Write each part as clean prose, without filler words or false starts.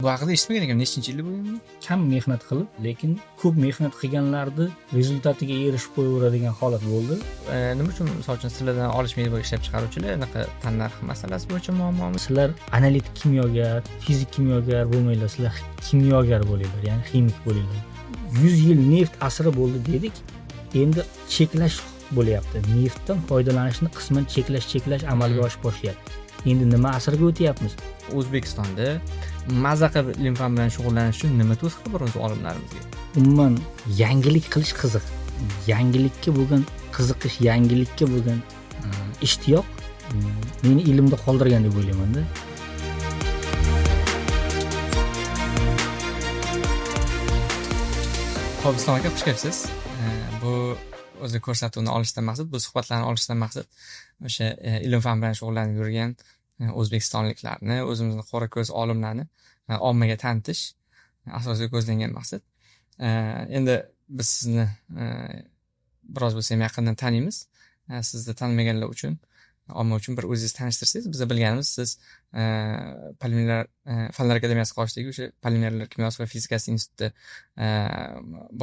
Bu haqida eshitmagan ekanman. Nechinchi yilda bo'lgan bu? Kam mehnat qilib, lekin ko'p mehnat qilganlarni rezultatiga erishib qo'yaveradigan holat bo'ldi. Nima uchun, misol uchun, sizlardan olishmaydi bu ishlab chiqaruvchilar? Anaqa tannarx masalasi bo'yicha muammomi? Sizlar analitik kimyogar, fizik kimyogar bo'lmanglar, sizlar kimyogar bo'linglar, ya'ni ximik bo'linglar. 100 yil neft asri bo'ldi dedik, endi cheklash bo'lyapti. Neftdan foydalanishni qisman cheklash amalga oshib boshlayapti. Endi nima asrga o'tyapmiz? O'zbekistonda maza qilib ilm fan bilan shug'ullanish uchun nima to'siq bor o'zi olimlarimizga? Umuman yangilik qilish qiziq. Yangilikka bo'lgan qiziqish, yangilikka bo'lgan ishtiyoq meni ilmda qoldirgan deb o'ylaymanda. Xo'p, Islom aka, xush kelibsiz. Bu o'zi ko'rsatuvni olishdan maqsad, bu suhbatlarni olishdan maqsad o'sha ilm fan bilan shug'ullanib yurgan o'zbekistonliklarni, o'zimizni qora ko'z olimlarni ommaga tanitish asosiy ko'zlangan maqsad. Endi biz sizni biroz bo'lsa ham yaqindan taniymiz. Sizni tanimaganlar uchun, omma uchun bir o'zingizni tanishtirsangiz. Biz bilganimiz, siz polimerlar Fanlar akademiyasi qoshidagi o'sha polimerlar kimyosi va fizikasi instituti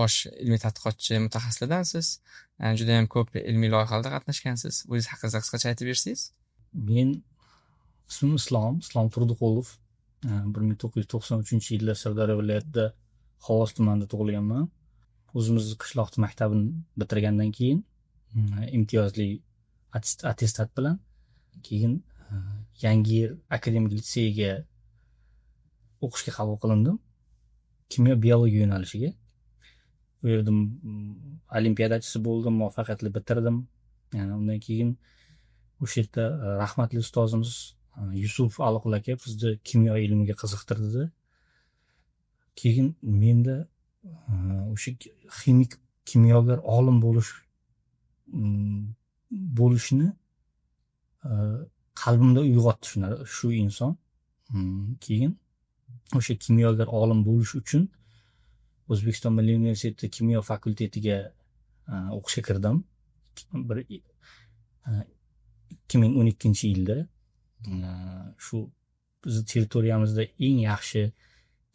bosh ilmiy tadqiqotchi mutaxassisidansiz. Juda ham ko'p ilmiy loyihalarda qatnashgansiz. O'zingiz haqingizda qisqacha aytib bersangiz. Men ismim Islom Turdiqulov. 1993-yilda Sirdaryo viloyatida Xovos tumanida tug'ilganman. O'zimizni qishloqni maktabini bitirgandan keyin imtiyozli attestat bilan keyin Yangiyer akademik litseyiga o'qishga qabul qilindim. Kimyo biologiya yo'nalishiga. U yerda olimpiadachisi bo'ldim, muvaffaqiyatli bitirdim. Yani undan keyin o'sha yerda rahmatli ustozimiz Yusuf Aliqul aka bizni kimyo ilmiga qiziqtirdi. Keyin menda o'sha ximik kimyogar olim bo'lishni qalbimda uyg'otdi shu inson. Keyin o'sha kimyogar olim bo'lish uchun O'zbekiston Milliy universiteti kimyo fakultetiga o'qishga kirdim. Bir 2012-yilda shu bizni territoriyamizda eng yaxshi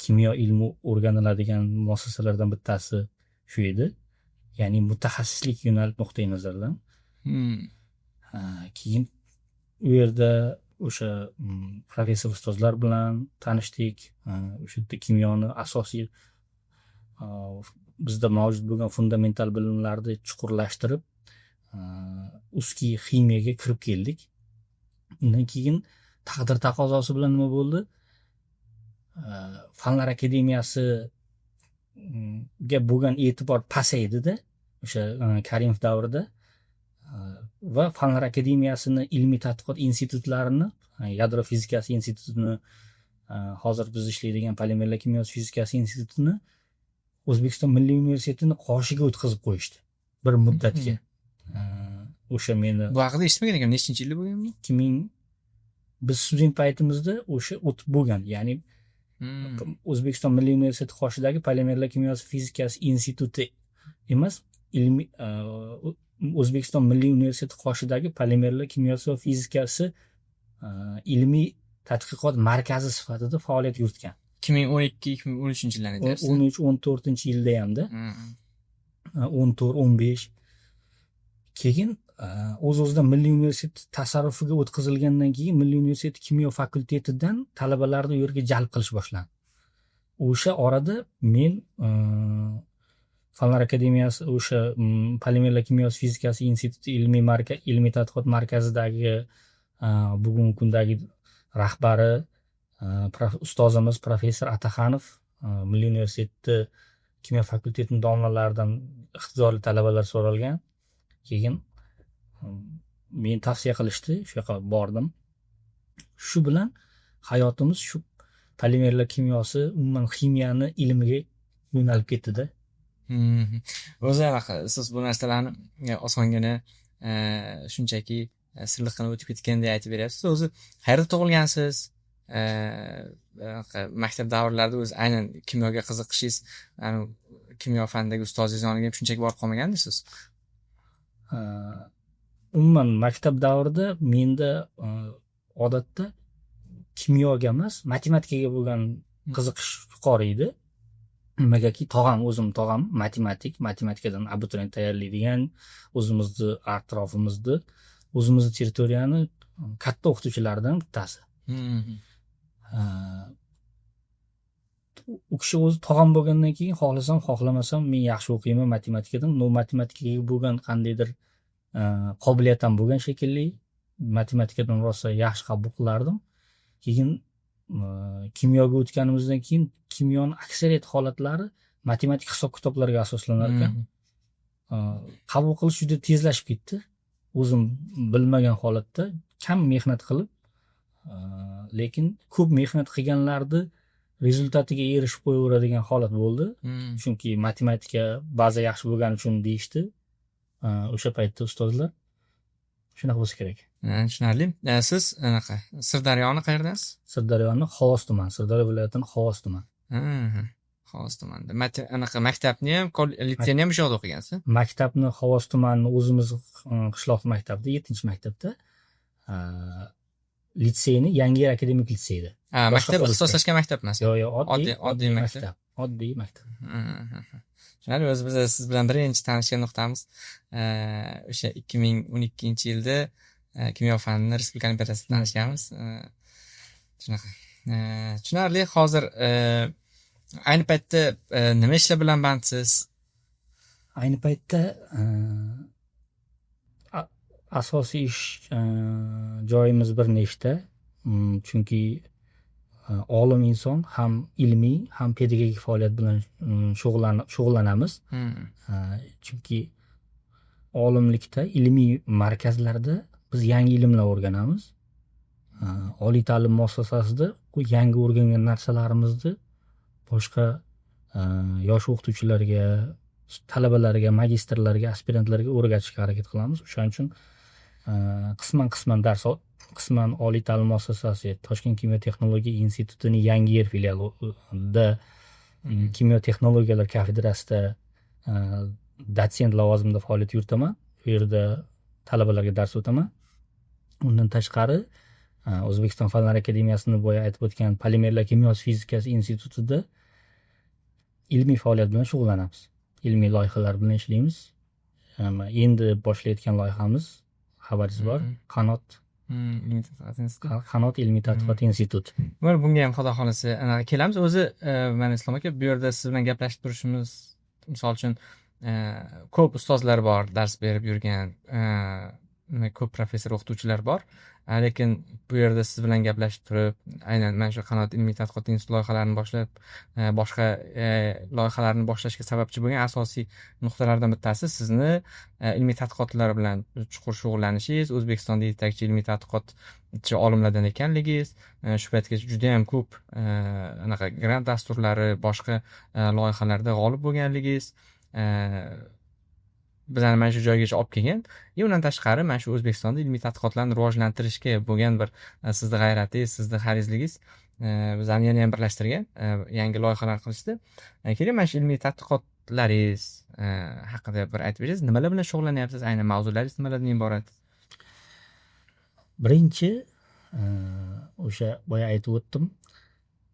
kimyo ilmi o'rganiladigan muassasalardan bittasi shu edi. Ya'ni mutaxassislik yo'nalib nuqtai nazaridan. Keyin u yerda o'sha professor ustozlar bilan tanishdik. O'sha yerda kimyoni asosiy bizda mavjud bo'lgan fundamental bilimlarni chuqurlashtirib, ustki ximiyaga kirib keldik. Undan keyin taqdir taqozosi bilan nima bo'ldi? Fanlar akademiyasiga bo'lgan e'tibor pasaydi-da o'sha Karimov davrida va Fanlar akademiyasini ilmiy tadqiqot institutlarini, yadro fizikasi institutini, hozir biz ishlaydigan polimerlar kimyosi fizikasi institutini O'zbekiston Milliy universitetini qoshiga o'tkazib qo'yishdi bir muddatga. O'sha meni Bu haqida eshitmagan ekanman. Nechinchi yilda bo'lgan bu? 2000 biz student paytimizda o'sha o'tib bo'lgan. Ya'ni O'zbekiston Milliy universiteti qoshidagi polimerlar kimyosi fizikasi instituti emas, ilmiy O'zbekiston Milliy universiteti qoshidagi polimerlar kimyosi va fizikasi ilmiy tadqiqot markazi sifatida faoliyat yuritgan. 2012-2013 yillarni aytyapsiz? 13-14 yilda hamda. 14, 15. Keyin o'z-o'zidan Milliy universitet tasarrufiga o'tkazilgandan keyin Milliy universitet kimyo fakultetidan talabalarni u yerga jalb qilish boshlandi. O'sha orada men Fanlar akademiyasi o'sha polimerlar kimyosi fizikasi instituti ilmiy tadqiqot markazidagi bugungi kundagi rahbari ustozimiz professor Ataxanov Milliy universitetni kimyo fakultetining domlalaridan iqtidorli talabalar so'ralgan. Keyin meni tavsiya qilishdi, shu yoqqa bordim. Shu bilan hayotimiz shu polimerlar kimyosi, umuman ximiyani ilmiga yo'nalib ketdi-da. O'zi anaqa siz bu narsalarni osongina shunchaki silliqqina o'tib ketgandek aytib beryapsiz. O'zi qayerda tug'ilgansiz? Maktab davrlarida o'zi aynan kimyoga qiziqishingiz, kimyo fanidagi ustozingiz yoniga shunchaki borib qolmagandirsiz? Umuman maktab davrida menda odatda kimyoga emas, matematikaga bo'lgan Qiziqish yuqori edi. Nimagaki, tog'am, o'zim tog'am matematik, matematikadan abituriyent tayyorlaydigan, o'zimizni atrofimizni, o'zimizni territoriyani katta o'qituvchilaridan bittasi. U kishi o'zi tog'am bo'lgandan keyin, xohlasam xohlamasam, men yaxshi o'qiyman matematikadan, но matematikaga bo'lgan qandaydir qobiliyat ham bo'lgan shekilli, matematikadan rosa yaxshi qabul qilardim. Keyin kimyoga o'tganimizdan keyin kimyoni aksariyat holatlari matematik hisob kitoblarga asoslanar ekan. Qabul qilish juda tezlashib ketdi. O'zim bilmagan holatda kam mehnat qilib, lekin ko'p mehnat qilganlarni результат iga erishib qo'yaveradigan holat bo'ldi. Chunki matematika baza yaxshi bo'lgani uchun deyishdi o'sha paytda ustozlar. Shunaqa bo'lsa kerak. Tushunarli. Siz anaqa, Sirdaryoni qayerdansiz? Sirdaryoni Xovos tumani, Sirdaryo viloyatini Xovos tumani. Xovos tumanida. Anaqa, maktabni ham, litseyni ham o'sha yoqda o'qigansiz? Maktabni Xovos tumanini o'zimiz qishloq maktabida, yettinchi maktabda, litseyni Yangiyer akademik litseyda. Ha, Boshqa maktab hududda. Ixtisoslashgan maktab emas. Yo'q, oddiy Oddiy oddiy maktab. maktab. Oddiy maktab. Tushunarli. O'zi biz siz bilan birinchi tanishgan nuqtamiz o'sha 2012-yilda kimyo fanini respublika olimpiadasida tanishganmiz. Shunaqa. Tushunarli. Hozir ayni paytda nima ishlar bilan bandsiz? Ayni paytda asosiy ish joyimiz bir nechta. Chunki olim inson ham ilmiy, ham pedagogik faoliyat bilan shug'ullanamiz. Chunki olimlikda, ilmiy markazlarda biz yangi ilmlar o'rganamiz. Oliy ta'lim muassasasida u yangi o'rgangan narsalarimizni boshqa yosh o'qituvchilarga, talabalarga, magistrlarga, aspirantlarga o'rgatishga harakat qilamiz. O'shaning uchun qisman qisman dars, qisman oliy ta'lim muassasasi, Toshkent kimyo texnologiya institutini Yangiyer filialida kimyo texnologiyalar kafedrasida dotsent lavozimida faoliyat yuritaman. U yerda talabalarga dars o'taman. Undan tashqari, O'zbekiston Fanlar akademiyasini boya aytib o'tgan Polimerlar kimyosi fizikasi institutida ilmiy faoliyat bilan shug'ullanamiz. Ilmiy loyihalar bilan ishlaymiz. Endi boshlayotgan loyihamiz, xabaringiz bor, Qanot Ilmiy tadqiqot instituti. Qanot ilmiy tadqiqot instituti. Mana bunga ham, xudo xohlasa, anaqa kelamiz. O'zi mana, Islom aka, bu yerda siz bilan gaplashib turishimiz, misol uchun, ko'p ustozlar bor dars berib yurgan, ko'p professor o'qituvchilar bor. Lekin bu yerda siz bilan gaplashib turib, aynan mana shu Qanot ilmiy tadqiqot instituti loyihalarini boshlab, boshqa loyihalarni boshlashga sababchi bo'lgan asosiy nuqtalardan bittasi sizni ilmiy tadqiqotlar bilan chuqur shug'ullanishingiz, O'zbekistonda yetakchi ilmiy tadqiqotchi olimlardan ekanligingiz, shu paytgacha judayam ko'p anaqa grant dasturlari, boshqa loyihalarda g'olib bo'lganligingiz bizani mana shu joygacha olib kelgan. И undan tashqari, mana shu O'zbekistonda ilmiy tadqiqotlarni rivojlantirishga bo'lgan bir sizni g'ayratingiz, sizni harizligingiz bizani yana ham birlashtirgan yangi loyihalar qilishda. Keling, mana shu ilmiy tadqiqotlaringiz haqida bir aytib bersangiz, nimalar bilan shug'ullanyapsiz, aynan mavzularingiz nimalardan iborat? Birinchi, o'sha boya aytib o'tdim,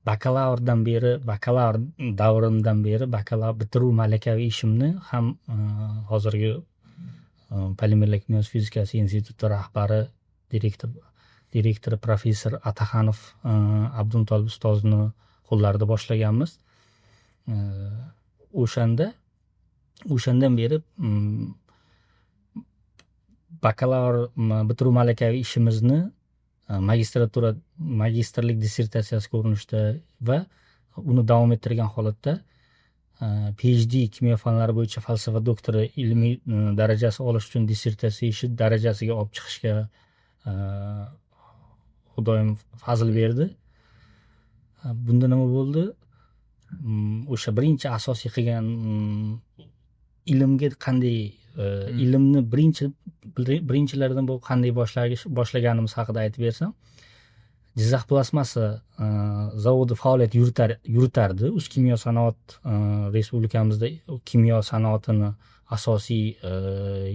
bakalavrdan beri, bakalavr davrimdan beri, bakalavr bitiruv malakaviy ishimni ham hozirgi Polimerlar kimyosi fizikasi instituti rahbari, direktori professor Ataxanov Abdumutolib ustozni qo'llarida boshlaganmiz. O'shandan beri bakalavr bitiruv malakaviy ishimizni magistratura, magistrlik dissertatsiyasi ko'rinishida va uni davom ettirgan holatda PhD, kimyo fanlari bo'yicha falsafa doktori ilmiy darajasi olish uchun dissertatsiya ishi darajasiga olib chiqishga Xudoyim fazl berdi. Bunda nima bo'ldi? O'sha birinchi asosiy qilgan ilmga qanday ilmni birinchilardan bo'lib qanday boshlaganimiz haqida aytib bersam, Jizzax plastmassa zavodi faoliyat yuritardi. O'zkimyo sanoat respublikamizda kimyo sanoatini asosiy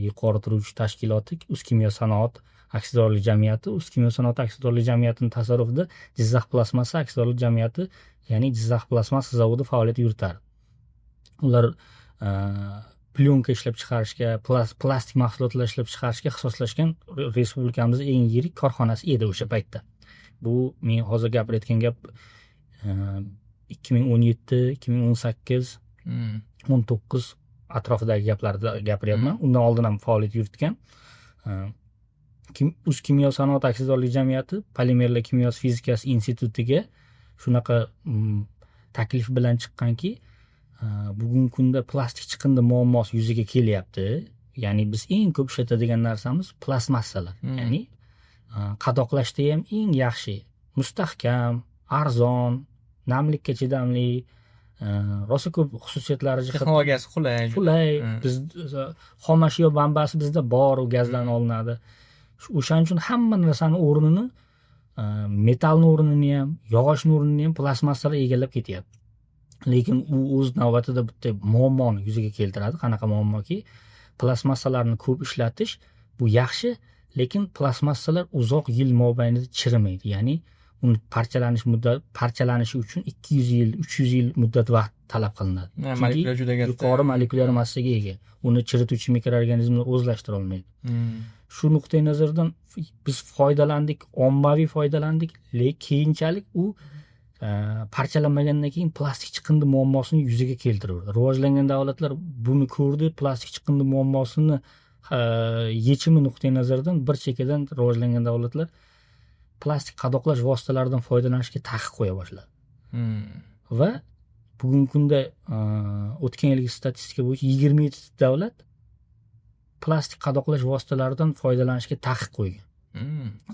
yuqori turuvchi tashkiloti O'zkimyo sanoat Aksiyadorlik jamiyati, O'zkimyosanoat aksiyadorlik jamiyatini tasarrufida Jizzax plastmassa aksiyadorlik jamiyati, ya'ni Jizzax plastmassa zavodi faoliyat yuritardi. Ular plyonka ishlab chiqarishga, plastik mahsulotlar ishlab chiqarishga ixtisoslashgan respublikamizning eng yirik korxonasi edi o'sha paytda. Bu men hozir gapirayotgan gap 2017, 2018, 19 atrofidagi gaplarni gapiryapman. Undan oldin ham faoliyat yuritgan. O'zkimyosanoat aksiyadorlik jamiyati Polimerlar kimyosi fizikasi institutiga shunaqa taklif bilan chiqqanki, bugungi kunda plastik chiqindi muammosi yuzaga kelyapti. Ya'ni biz eng ko'p ishlatadigan narsamiz plastmassalar. Ya'ni qadoqlashda ham eng yaxshi, mustahkam, arzon, namlikka chidamli, rosa ko'p xususiyatlari jihatdan Texnologiyasi qulay. Qulay. Biz xom ashyo manbasi bizda bor, u gazdan olinadi. O'shaning uchun hamma narsani o'rnini, metallni o'rnini ham, yog'ochni o'rnini ham plastmassalar egallab ketyapti. Lekin u o'z navbatida bitta muammoni yuzaga keltiradi. Qanaqa muammoki, plastmassalarni ko'p ishlatish bu yaxshi, lekin plastmassalar uzoq yil mobaynida chirimaydi. Ya'ni uni parchalanish muddat, parchalanishi uchun 200 yil, 300 yil muddat vaqt talab qilinadi. Ha, Chunki molekula juda katta. yuqori molekulyar massaga ega. Uni chirituvchi mikroorganizmlar o'zlashtira olmaydi. Shu nuqtai nazardan biz foydalandik, ommaviy foydalandik, lekin keyinchalik u parchalanmagandan keyin plastik chiqindi muammosini yuzaga keltirdi. Rivojlangan davlatlar buni ko'rdi, plastik chiqindi muammosini yechimi nuqtai nazaridan bir chekkadan rivojlangan davlatlar plastik qadoqlash vositalaridan foydalanishga taqiq qo'ya boshladi. Va bugungi kunda o'tgan yilgi statistika bo'yicha 27 davlat plastik qadoqlash vositalaridan foydalanishga taqiq qo'ygan.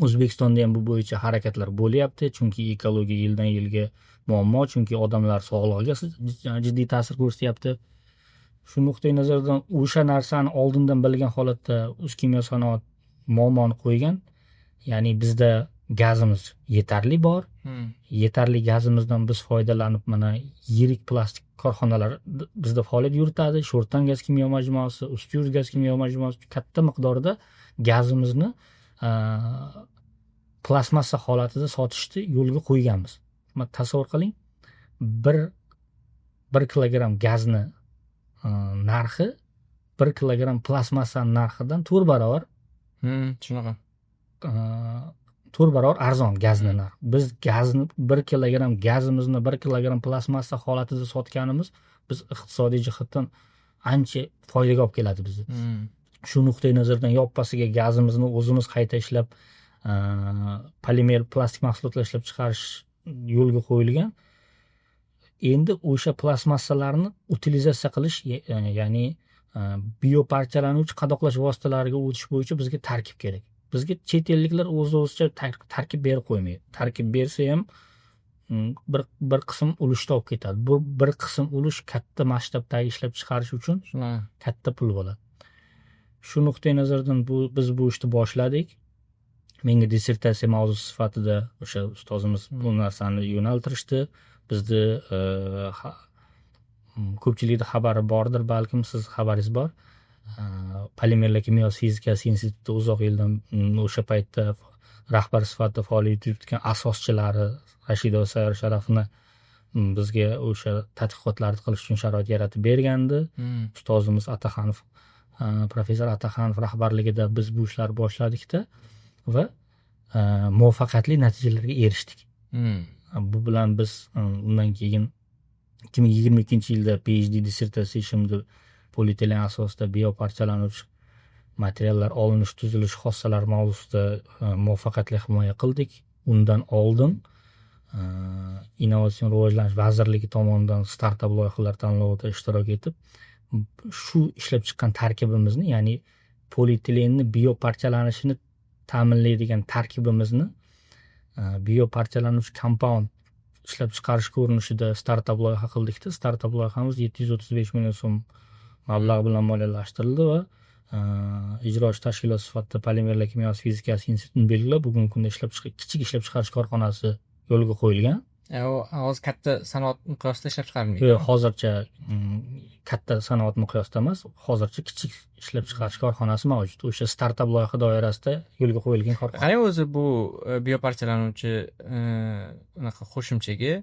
O'zbekistonda ham bu bo'yicha harakatlar bo'lyapti, chunki ekologiya yildan yilga muammo, chunki odamlar sog'lig'iga jiddiy ta'sir ko'rsatyapti. Shu nuqtai nazardan o'sha narsani oldindan bilgan holatda O'zkimyosanoat muammoni qo'ygan. Ya'ni bizda gazimiz yetarli bor. Yetarli gazimizdan biz foydalanib, mana yirik plastik korxonalar bizda faoliyat yuritadi. Sho'rtan gaz kimyo majmuasi, Ustyurt gaz kimyo majmuasi katta miqdorda gazimizni plastmassa holatida sotishni yo'lga qo'yganmiz. Tasavvur qiling, 1 kilogramm gazni narxi 1 kilogramm plastmassani narxidan 4 barobar Shunaqa. 4 barobar arzon gazni narxi. Biz gazni, 1 kilogramm gazimizni 1 kilogramm plastmassa holatida sotganimiz biz iqtisodiy jihatdan ancha foydaga olib keladi bizni. Shu nuqtai nazardan yoppasiga gazimizni o'zimiz qayta ishlab, polimer plastik mahsulotlar ishlab chiqarish yo'lga qo'yilgan. Endi o'sha plastmassalarni utilizatsiya qilish, ya'ni bioparchalanuvchi qadoqlash vositalariga o'tish bo'yicha bizga tarkib kerak. Bizga chet elliklar o'z o'zicha tarkib berib qo'ymaydi. Tarkib bersa ham bir qism ulushni olib ketadi. Bu bir qism ulush katta masshtabdagi ishlab chiqarish uchun Shunaqa. katta pul bo'ladi. Shu nuqtai nazardan biz bu ishni boshladik. Menga dissertatsiya mavzusi sifatida o'sha ustozimiz bu narsani yo'naltirishdi. Bizni ko'pchilikda xabari bordir, balkim siz xabaringiz bor. Polimerlar kimyosi fizikasi institutida uzoq yildan o'sha paytda rahbar sifatida faoliyat yuritgan asoschilari Rashidova Sayyora Sharafovna bizga o'sha tadqiqotlarni qilish uchun sharoit yaratib bergandi. Ustozimiz Ataxanov, professor Ataxanov rahbarligida biz bu ishlarni boshladikda va muvaffaqiyatli natijalarga erishdik. Bu bilan biz undan keyin 2022-yilda PhD dissertatsiya ishimni polietilen asosida bioparchalanuvchi materiallar olinish, tuzilish xossalari mavzusida muvaffaqiyatli himoya qildik. Undan oldin Innovatsion rivojlanish vazirligi tomonidan startap loyihalar tanlovida ishtirok etib, shu ishlab chiqqan tarkibimizni, ya'ni polietilenni bioparchalanishini ta'minlaydigan tarkibimizni bioparchalanuvchi compound ishlab chiqarish ko'rinishida startap loyiha qildikda, startap loyihamiz 735 million so'm mablag' bilan moliyalashtirildi va ijrochi tashkilot sifatida Polimerlar kimyosi fizikasi institutini belgilab, bugungi kunda ishlab kichik ishlab chiqarish korxonasi yo'lga qo'yilgan. U hozir katta sanoat miqyosida ishlab chiqarilmaydi? Yo'q, hozircha katta sanoat miqyosida emas, hozircha kichik ishlab chiqarish korxonasi mavjud. O'sha startap loyiha doirasida yo'lga qo'yilgan korxona. Qarang, o'zi bu bioparchalanuvchi unaqa qo'shimchaga,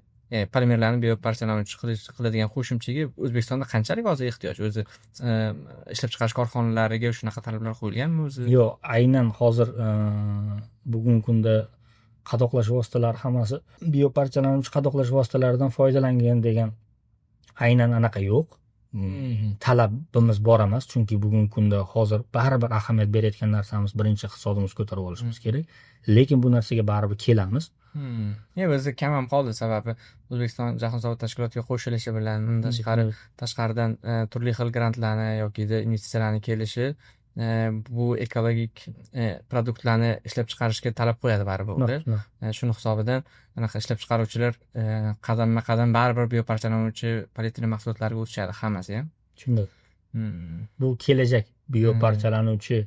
polimerlarni bioparchalanuvchi qiladigan qo'shimchaga O'zbekistonda qanchalik hozir ehtiyoj? O'zi ishlab chiqarish korxonalariga shunaqa talablar qo'yilganmi o'zi? Yo'q, aynan hozir bugungi kunda qadoqlash vositalari hammasi bioparchalanuvchi qadoqlash vositalaridan foydalangan degan aynan anaqa yo'q. Talabimiz bor emas, chunki bugungi kunda hozir baribir ahamiyat berayotgan narsamiz birinchi iqtisodimizni ko'tarib olishimiz kerak. Lekin bu narsaga baribir kelamiz. O'zi kam ham qoldi, sababi O'zbekiston Jahon savdo tashkilotiga qo'shilishi bilan, undan tashqari tashqaridan turli xil grantlarni yoki investitsiyalarni kelishi bu ekologik produktlarni ishlab chiqarishga talab qo'yadi baribir. Shuni hisobidan anaqa ishlab chiqaruvchilar qadamma qadam baribir bioparchalanuvchi polietilen mahsulotlariga o'tishadi hammasi ham. Shunday. Bu kelajak, bioparchalanuvchi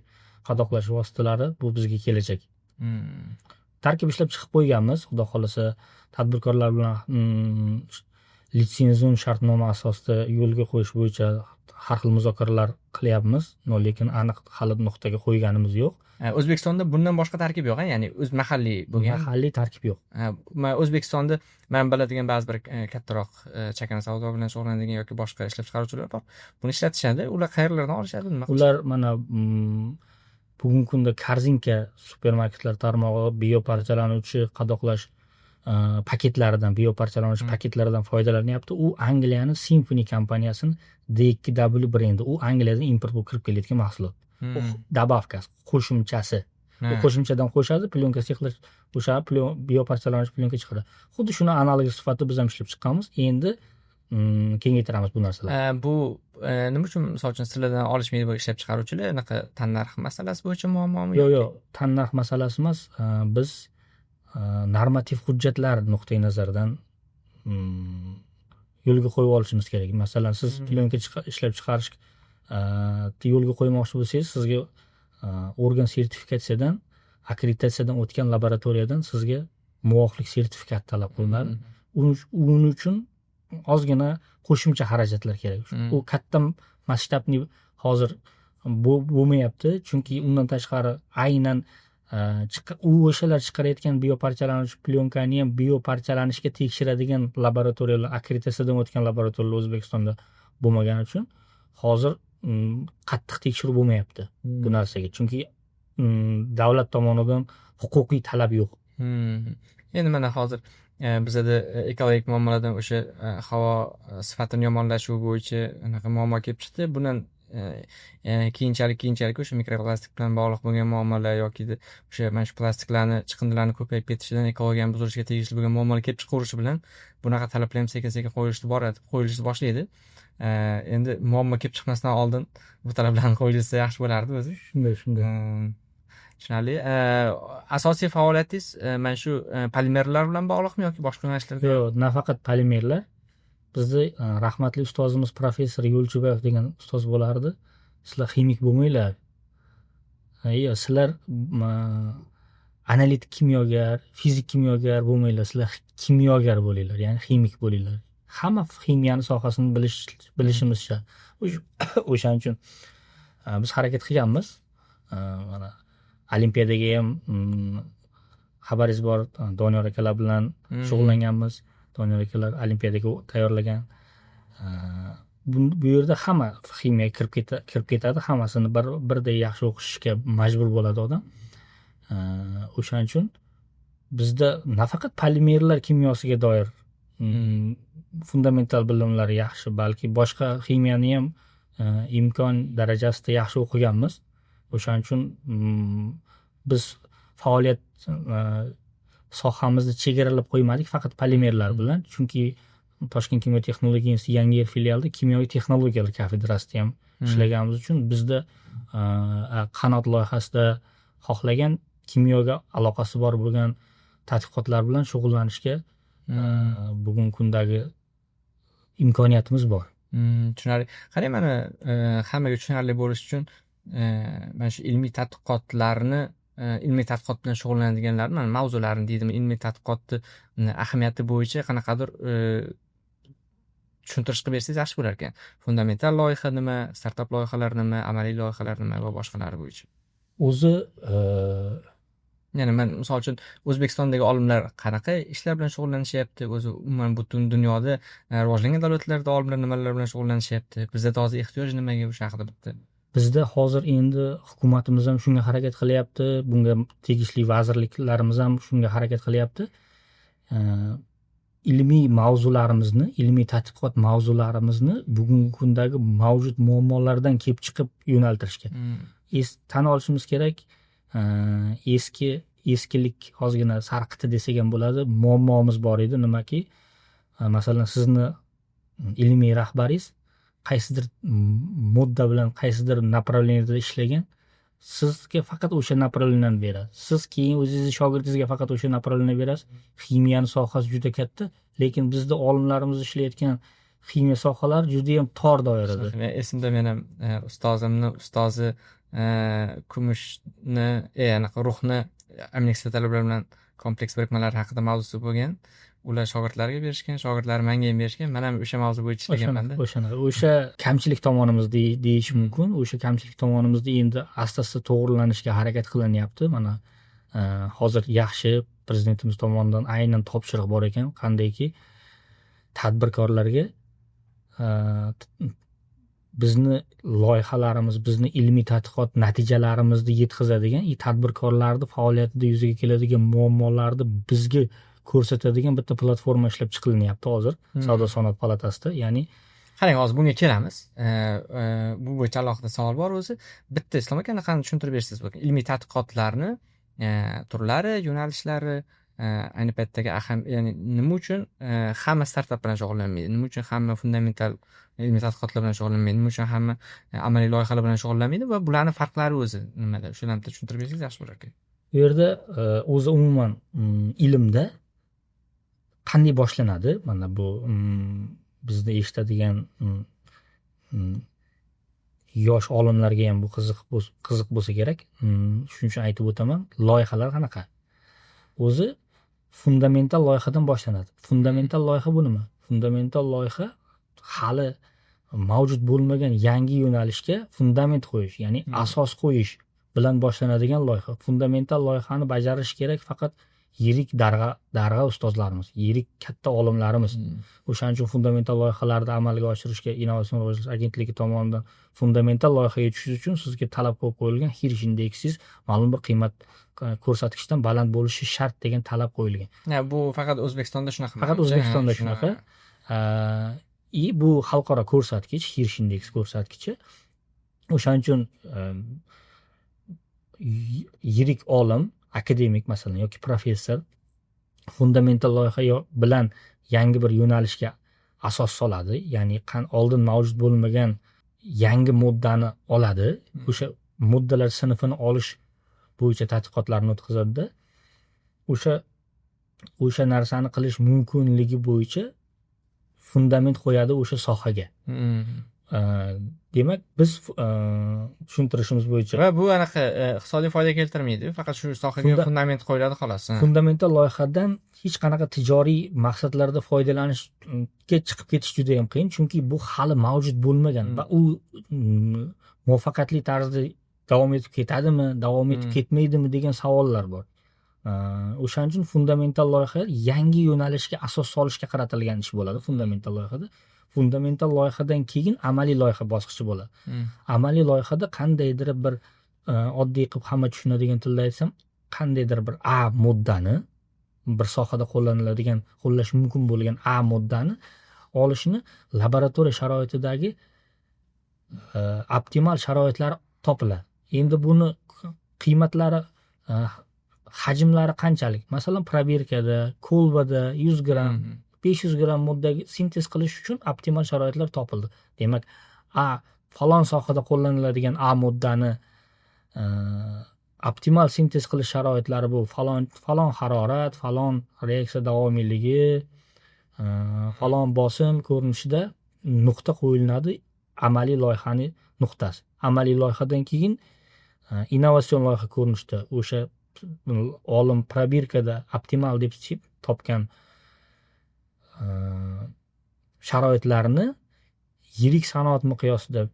qadoqlash vositalari bu bizga kelajak. Tarkib ishlab chiqib qo'yganmiz, xudo xohlasa tadbirkorlar bilan litsenzion shartnoma asosida yo'lga qo'yish bo'yicha har xil muzokaralar qilyapmiz, lekin aniq hali nuqtaga qo'yganimiz yo'q. O'zbekistonda bundan boshqa tarkib yo'q, ya'ni o'z mahalliy bo'lgan. Mahalliy tarkib yo'q. O'zbekistonda men biladigan ba'zi bir kattaroq chakana savdo bilan shug'ullanadigan yoki boshqa ishlab chiqaruvchilar bor. Buni ishlatishadi. Ular qayerlardan olishadi? Nima qilishadi? Ular mana bugungi kunda Korzinka supermarketlar tarmog'i bioparchalanuvchi qadoqlash paketlaridan, bioparchalanuvchi paketlaridan foydalanyapti. U Angliyani Symphony kompaniyasining D2W brendi. U Angliyadan import bo'lib kirib kelayotgan mahsulot. U добавка si, qo'shimchasi. U qo'shimchadan qo'shadi, plyonka sexlash, o'sha bioparchalanuvchi plyonka chiqaradi. Xuddi shuni analogi sifatida biz ham ishlab chiqqanmiz. Endi kengaytiramiz bu narsalarni. Bu nima uchun misol uchun sizlardan olishmaydi bu ishlab chiqaruvchilar? Anaqa tannarx masalasi bo'yicha muammomi? Yo'q, yo'q, tannarx masalasi emas. Biz normativ hujjatlar nuqtai nazaridan yo'lga qo'yib olishimiz kerak. Masalan, siz plyonka ishlab chiqarish yo'lga qo'ymoqchi bo'lsangiz, sizga organ sertifikatsiyadan, akkreditatsiyadan o'tgan laboratoriyadan sizga muvofiqlik sertifikat talab qilinadi. Uning uchun ozgina qo'shimcha xarajatlar kerak. U katta masshtabli hozir bo'lmayapti, chunki undan tashqari aynan u o'shalar chiqarayotgan bioparchalanuvchi plyonkani ham bioparchalanishga tekshiradigan laboratoriyalar, akkreditatsiyadan o'tgan laboratoriyalar O'zbekistonda bo'lmagani uchun hozir qattiq tekshiruv bo'lmayapti bu narsaga. Chunki davlat tomonidan huquqiy talab yo'q. Endi mana hozir bizada ekologik muammolardan o'sha havo sifatini yomonlashuvi bo'yicha anaqa muammo kelib chiqdi. Bundan keyinchalik o'sha mikroplastik bilan bog'liq bo'lgan muammolar yoki o'sha mana shu plastiklarni chiqindilarni ko'payib ketishidan ekologiyani buzilishiga tegishli bo'lgan muammolar kelib chiqaverishi bilan bunaqa talablar ham sekin-sekin qo'yilishni boradi, qo'yilishni boshlaydi. Endi muammo kelib chiqmasdan oldin bu talablarni qo'yilsa yaxshi bo'lardi o'zi. Shunday, shunday. Tushunarli. Asosiy faoliyatingiz mana shu polimerlar bilan bog'liqmi yoki boshqa yo'nalishlarda? Yo'q, nafaqat polimerlar. Bizni rahmatli ustozimiz professor Yo'lchiboyev degan ustoz bo'lardi. Sizlar ximik bo'lmanglar. Yo'q, sizlar analitik kimyogar, fizik kimyogar bo'lmanglar, sizlar kimyogar bo'linglar, ya'ni ximik bo'linglar. Hamma ximiyani sohasini bilishimiz shart. O'shaning uchun biz harakat qilganmiz. Mana olimpiadaga ham xabaringiz bor, Doniyor akalar bilan shug'ullanganmiz. Doniyor akalar olimpiadaga tayyorlagan. Bu yerda hamma ximiyaga kirib ketadi, hammasini birday yaxshi o'qishga majbur bo'ladi odam. O'shaning uchun bizda nafaqat polimerlar kimyosiga doir fundamental bilimlar yaxshi, balki boshqa ximiyani ham imkon darajasida yaxshi o'qiganmiz. O'shaning uchun biz faoliyat sohamizni chegaralab qo'ymadik faqat polimerlar bilan, chunki Toshkent kimyo texnologiya instituti Yangiyer filialida kimyoviy texnologiyalar kafedrasida ham ishlaganimiz uchun bizda qanot loyihasida xohlagan kimyoga aloqasi bor bo'lgan tadqiqotlar bilan shug'ullanishga bugungi kundagi imkoniyatimiz bor. Tushunarli. Qarang, mana hammaga tushunarli bo'lishi uchun mana shu ilmiy tadqiqotlarni ilmiy tadqiqot bilan shug'ullanadiganlar mana mavzularini deydimi, ilmiy tadqiqotni ahamiyati bo'yicha qanaqadir tushuntirish qilib bersangiz yaxshi bo'lar ekan. Fundamental loyiha nima, startap loyihalar nima, amaliy loyihalar nima va boshqalari bo'yicha. O'zi Ya'ni man, misol uchun, O'zbekistondagi olimlar qanaqa ishlar bilan shug'ullanishyapti, o'zi umuman butun dunyoda, rivojlangan davlatlarda olimlar nimalar bilan shug'ullanishyapti, bizda hozir ehtiyoj nimaga, o'sha haqida bitta. Bizda hozir endi hukumatimiz ham shunga harakat qilyapti, bunga tegishli vazirliklarimiz ham shunga harakat qilyapti. Ilmiy mavzularimizni, ilmiy tadqiqot mavzularimizni bugungi kundagi mavjud muammolardan kelib chiqib yo'naltirishga. Tan olishimiz kerak, eskilik ozgina sarqiti desak ham bo'ladi, muammomiz bor edi. Nimaki, masalan, sizni ilmiy rahbaringiz qaysidir modda bilan qaysidir направление da ishlagan, sizga faqat o'sha направление ni beradi. Siz keyin o'zingizni shogirdingizga faqat o'sha направление berasiz. Ximiyani sohasi juda katta, lekin bizda olimlarimiz ishlayotgan ximiya sohalari judayam tor doirada. Men esimda, men ham ustozimni ustozi kumushni, anaqa rux-ni aminokislotalar bilan kompleks birikmalari haqida mavzusi bo'lgan. Ular shogirdlariga berishgan, shogirdlari manga ham berishgan. Man ham o'sha mavzu bo'yicha ishlaganmanda. O'sha kamchilik tomonimiz deyish mumkin. O'sha kamchilik tomonimizni endi asta asta to'g'rilanishga harakat qilinyapti. Mana, hozir yaxshi, prezidentimiz tomonidan aynan topshiriq bor ekan, qandayki tadbirkorlarga bizni loyihalarimiz, bizni ilmiy tadqiqot natijalarimizni yetkazadigan и tadbirkorlarni faoliyatida yuzaga keladigan muammolarni bizga ko'rsatadigan bitta platforma ishlab chiqilinyapti hozir Savdo sanoat palatasida, ya'ni Qarang, hozir bunga kelamiz. Bu bo'yicha alohida savol bor o'zi. Bitta, Islom aka, anaqani tushuntirib bersangiz bo'ladi. Ilmiy tadqiqotlarni turlari, yo'nalishlari, ayni paytdagi ya'ni nima uchun hamma startap bilan shug'ullanmaydi, nima uchun hamma fundamental ilmiy tadqiqotlar bilan shug'ullanmaydi, nima uchun hamma amaliy loyihalar bilan shug'ullanmaydi va bularni farqlari o'zi nimada, shularni bitta tushuntirib bersangiz yaxshi bo'lar ekan. Bu yerda o'zi umuman ilmda qanday boshlanadi, mana bu bizni eshitadigan yosh olimlarga ham bu qiziq bo'lsa kerak. Shuning uchun aytib o'taman. Loyihalar qanaqa o'zi? Fundamental loyihadan boshlanadi. Fundamental loyiha bu nima? Fundamental loyiha hali mavjud bo'lmagan yangi yo'nalishga fundament qo'yish, ya'ni asos qo'yish bilan boshlanadigan loyiha. Fundamental loyihani bajarish kerak faqat yirik darg'a ustozlarimiz, yirik katta olimlarimiz. O'shaning uchun fundamental loyihalarni amalga oshirishga Innovatsion rivojlanish agentligi tomonidan fundamental loyihaga tushish uchun sizga talab qo'yib qo'yilgan, Hirsh indeksingiz ma'lum bir qiymat, ko'rsatkichdan baland bo'lishi shart degan talab qo'yilgan. Ha, bu faqat O'zbekistonda shunaqa? Faqat O'zbekistonda shunaqa. И bu xalqaro ko'rsatkich, Hirsh indeks ko'rsatkichi. O'shaning uchun yirik olim, akademik masalan yoki professor fundamental loyiha bilan yangi bir yo'nalishga asos soladi, ya'ni oldin mavjud bo'lmagan yangi moddani oladi, o'sha moddalar sinfini olish bo'yicha tadqiqotlarni o'tkazadida, o'sha narsani qilish mumkinligi bo'yicha fundament qo'yadi o'sha sohaga. Demak, biz tushuntirishimiz bo'yicha Va bu anaqa iqtisodiy foyda keltirmaydi, faqat shu sohaga fundament qo'yiladi, xolos. Ha. Fundamental loyihadan hech qanaqa tijoriy maqsadlarda foydalanishga chiqib ketish juda yam qiyin, chunki bu hali mavjud bo'lmagan va u muvaffaqiyatli tarzda davom etib ketadimi, davom etib ketmaydimi degan savollar bor. O'shaning uchun fundamental loyiha yangi yo'nalishga asos solishga qaratilgan ish bo'ladi fundamental loyihada. Fundamental loyihadan keyin amaliy loyiha bosqichi bo'ladi. Amaliy loyihada qandaydir bir, oddiy qilib hamma tushunadigan tilda aytsam, qandaydir bir A moddani, bir sohada qo'llaniladigan, qo'llash mumkin bo'lgan A moddani olishni laboratoriya sharoitidagi optimal sharoitlar topiladi. Endi buni qiymatlari, hajmlari qanchalik? Masalan, probirkada, kolbada 100 gramm, 500 gramm moddaga sintez qilish uchun optimal sharoitlar topildi. Demak, A falon sohada qo'llaniladigan A moddani optimal sintez qilish sharoitlari bu falon falon harorat, falon reaksiya davomiyligi, falon bosim ko'rinishida nuqta qo'yilinadi, amaliy loyihani nuqtasi. Amaliy loyihadan keyin Innovatsion loyiha ko'rinishida o'sha olim probirkada optimal deb topgan sharoitlarni yirik sanoat miqyosida,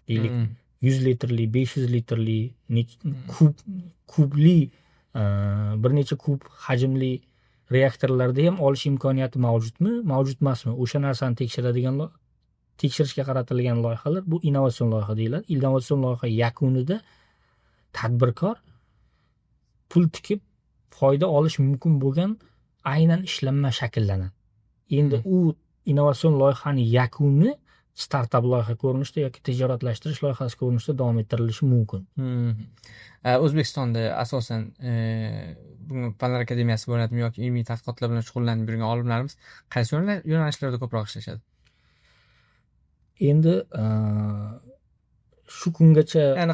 deylik, 100 litrli, 500 litrli, kub kubli, bir necha kub hajmli reaktorlarda ham olish imkoniyati mavjudmi, mavjud emasmi, o'sha narsani tekshiradigan, tekshirishga qaratilgan loyihalar, bu innovatsion loyiha deyiladi. Innovatsion loyiha yakunida tadbirkor pul tikib foyda olish mumkin bo'lgan aynan ishlanma shakllanadi. Endi u innovatsion loyihani yakuni startap loyiha ko'rinishida yoki tijoratlashtirish loyihasi ko'rinishida davom ettirilishi mumkin. O'zbekistonda asosan bugun Fanlar akademiyasi bo'ladimi yoki ilmiy tadqiqotlar bilan shug'ullanib yurgan olimlarimiz qaysi yo'nalishlarda ko'proq ishlashadi? Endi shu kungacha Ya'ni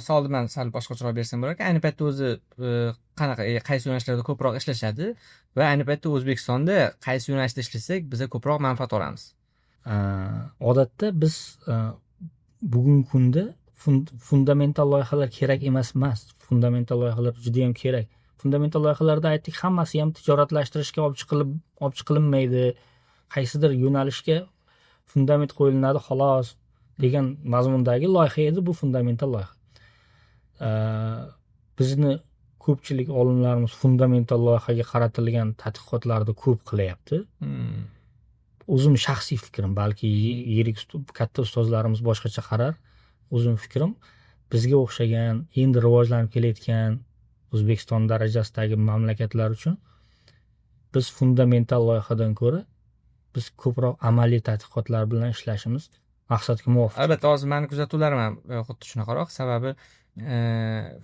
savolni man sal boshqacharoq bersam bo'larkan. Ayni paytda o'zi qanaqa, qaysi yo'nalishlarda ko'proq ishlashadi va ayni paytda O'zbekistonda qaysi yo'nalishda ishlasak, biza ko'proq manfaat olamiz? Odatda biz bugungi kunda fundamental loyihalar kerak emas, fundamental loyihalar judayam kerak. Fundamental loyihalarda aytdik, hammasi ham tijoratlashtirishga olib chiqilinmaydi, qaysidir yo'nalishga fundament qo'yilinadi xolos degan mazmundagi loyiha edi bu fundamental loyiha. Bizni ko'pchilik olimlarimiz fundamental loyihaga qaratilgan tadqiqotlarni ko'p qilyapti. O'zim shaxsiy fikrim, balki yirik, katta ustozlarimiz boshqacha qarar, o'zim fikrim, bizga o'xshagan endi rivojlanib kelayotgan O'zbekiston darajasidagi mamlakatlar uchun biz fundamental loyihadan ko'ra biz ko'proq amaliy tadqiqotlar bilan ishlashimiz maqsadga muvofiq. Albatta, hozir mani kuzatuvlarim ham xuddi shunaqaroq. Sababi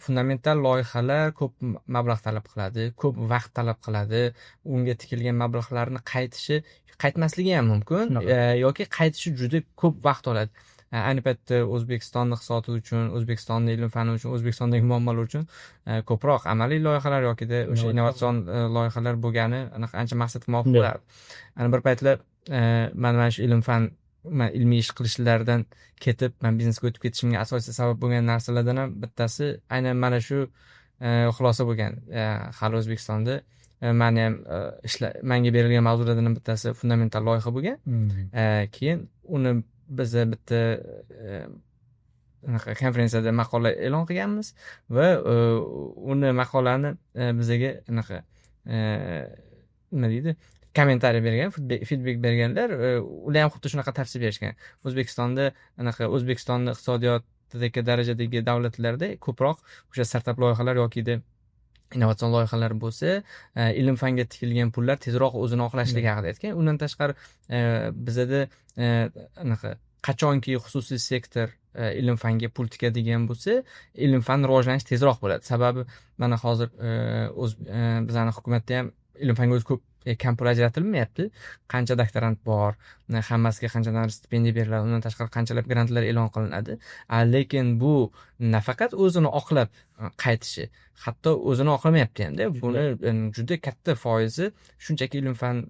fundamental loyihalar ko'p mablag' talab qiladi, ko'p vaqt talab qiladi. Unga tikilgan mablag'larni qaytishi, qaytmasligi ham mumkin yoki qaytishi juda ko'p vaqt oladi. Ayni paytda O'zbekistonni iqtisodiyoti uchun, O'zbekistonni ilm fani uchun, O'zbekistondagi muammolar uchun ko'proq amaliy loyihalar yokida o'sha innovatsion loyihalar bo'lgani anaqa ancha maqsadga muvofiq bo'lardi. Ana bir paytlar man mana shu ilm fan, man ilmiy ish qilishlardan ketib, man biznesga o'tib ketishimga asosiy sabab bo'lgan narsalardan ham bittasi aynan mana shu xulosa bo'lgan. Hali O'zbekistonda mani ham manga berilgan mavzulardan ham bittasi fundamental loyiha bo'lgan. Keyin uni biza bitta anaqa konferensiyada maqola e'lon qilganmiz va uni maqolani bizaga anaqa nima deydi, kommentariy bergan, feedback berganlar, ular ham xuddi shunaqa tavsiya berishgan. O'zbekistonda anaqa, O'zbekistonni iqtisodiyotidagi darajadagi davlatlarda ko'proq o'sha startap loyihalar yokida innovatsion loyihalar bo'lsa, ilm fanga tikilgan pullar tezroq o'zini oqlashligi haqida aytgan. Undan tashqari, bizada anaqa, qachonki xususiy sektor ilm fanga pul tikadigan bo'lsa, ilm fan rivojlanishi tezroq bo'ladi. Sababi mana hozir o'z bizani hukumatda ham ilm fanga o'zi ko'p, kam pul ajratilmayapti. Qancha doktorant bor, hammasiga qanchadan stipendiya beriladi, undan tashqari qanchalab grantlar e'lon qilinadi. Lekin bu nafaqat o'zini oqlab qaytishi, hatto o'zini oqlamayapti hamda. Buni juda katta foizi shunchaki ilm fan,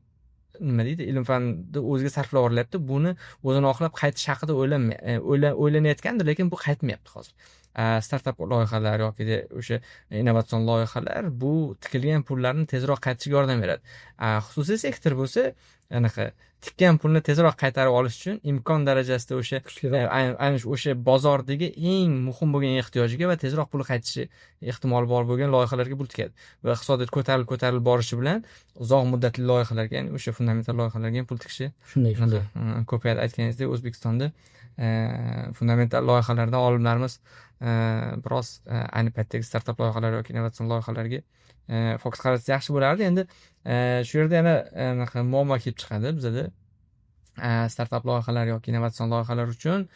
nima deydi, ilm fanni o'ziga sarflab yuborilyapti. Buni o'zini oqlab qaytish haqida o'ylanayotgandir, lekin bu qaytmayapti hozir. Startap loyihalar yoki o'sha innovatsion loyihalar bu tikilgan pullarni tezroq qaytishiga yordam beradi. Xususiy sektor bo'lsa, anaqa tikkan pulni tezroq qaytarib olish uchun imkon darajasida o'sha aynan o'sha bozordagi eng muhim bo'lgan ehtiyojiga va tezroq puli qaytishi ehtimoli bor bo'lgan loyihalarga pul tikadi va iqtisodiyot ko'tarilib ko'tarilib borishi bilan uzoq muddatli loyihalarga, ya'ni o'sha fundamental loyihalarga ham pul tikishi Shunday. ko'payadi. Aytganingizdek, O'zbekistonda fundamental loyihalarda olimlarimiz biroz ayni paytdagi startap loyihalar yoki innovatsion loyihalarga fokus qaratsa yaxshi bo'lardi. Endi shu yerda yana anaqa muammo kelib chiqadi bizada. Startap loyihalar yoki innovatsion loyihalar uchun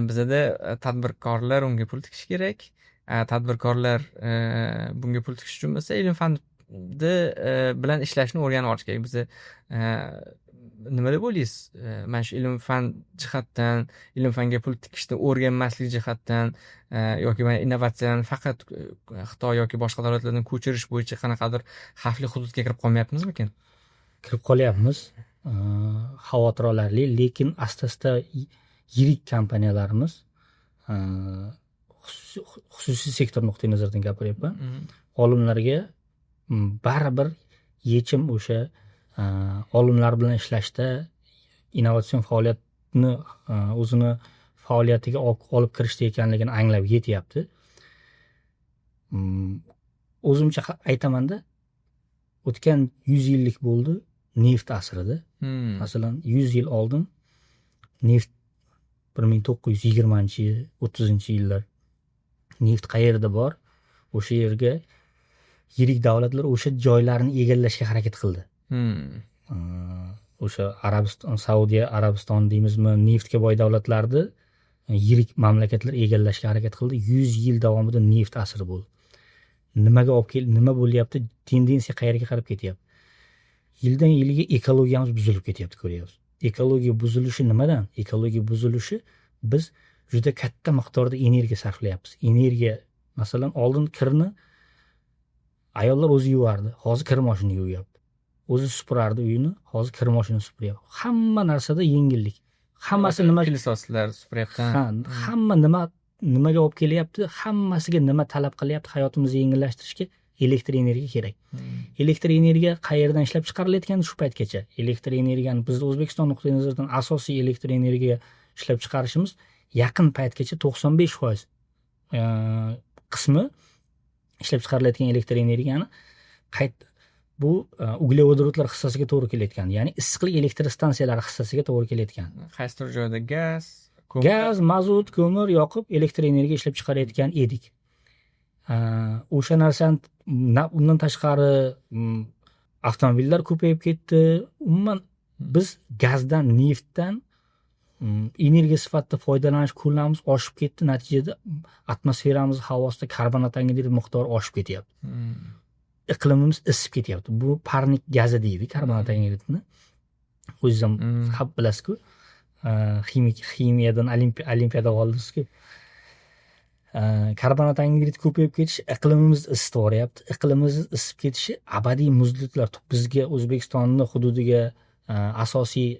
bizada tadbirkorlar unga pul tikishi kerak. Tadbirkorlar bunga pul tikish uchun bo'lsa ilm fanni bilan ishlashni o'rganib olish kerak. Biza nima deb o'ylaysiz? Mana shu ilm fan jihatdan, ilm fanga pul tikishni o'rganmaslik jihatdan yoki mana innovatsiyani faqat Xitoy yoki boshqa davlatlardan ko'chirish bo'yicha qanaqadir xavfli hududga kirib qolmayapmizmikin? Kirib qolyapmiz, xavotir olarli, lekin asta asta yirik kompaniyalarimiz Xususiy sektor nuqtai nazaridan gapiryapman. Olimlarga baribir yechim o'sha olimlar bilan ishlashda, innovatsion faoliyatni o'zini faoliyatiga olib kirishda ekanligini anglab yetyapti. O'zimcha aytamanda, o'tgan 100 yillik bo'ldi neft asrida. Masalan, 100 yil oldin neft, 1920, 30-yillar neft qayerda bor, o'sha yerga yirik davlatlar o'sha joylarni egallashga harakat qildi. O'sha Arabiston, Saudiya Arabistoni deymizmi, neftga boy davlatlarni yirik mamlakatlar egallashga harakat qildi. 100 yil davomida neft asri bo'ldi. Nimaga olib kel, nima bo'lyapti, tendensiya qayerga qarab ketyapti? Yildan yilga ekologiyamiz buzilib ketyapti, ko'ryapsiz. Ekologiya buzilishi nimadan? Ekologiya buzilishi, biz juda katta miqdorda energiya sarflayapmiz. Energiya, masalan, oldin kirni ayollar o'zi yuvardi, hozir kir moshina yuvyapti. O'zi supurardi uyini, hozir kir moshina supuryapti. Hamma narsada yengillik, hammasi nima? Пылесос lar supuryapti. Ha, hamma nima nimaga olib kelyapti? Hammasiga nima talab qilyapti? Hayotimizni yengillashtirishga elektr energiya kerak. Elektr energiya qayerdan ishlab chiqarilayotgandi shu paytgacha? Elektr energiyani bizni O'zbekiston nuqtai nazaridan asosiy elektr energiya ishlab chiqarishimiz yaqin paytgacha 95% qismi ishlab chiqarilayotgan elektr energiyani bu uglevodorodlar hissasiga to'g'ri kelayotgan, ya'ni issiqlik elektr stansiyalari hissasiga to'g'ri kelayotgan. Qaysidir joyda gaz, ko'mir. Gaz, mazut, ko'mir yoqib elektr energiya ishlab chiqarayotgan edik. O'sha narsani undan tashqari avtomobillar ko'payib ketdi. Umuman, biz gazdan, neftdan energiya sifatida foydalanish ko'lamimiz oshib ketdi. Natijada atmosferamiz havosida karbonat angidrid miqdori oshib ketyapti. Iqlimimiz isib ketyapti. Bu парник gazi deydi karbonat angidridni. O'zingiz ham xab bilasizku, ximik, ximiyadan olimpiada oldingizku. Karbonat angidrid ko'payib ketishi iqlimimizni isitib yuboryapti. Iqlimimiz isib ketishi abadiy muzliklar bizga, O'zbekistonni hududiga asosiy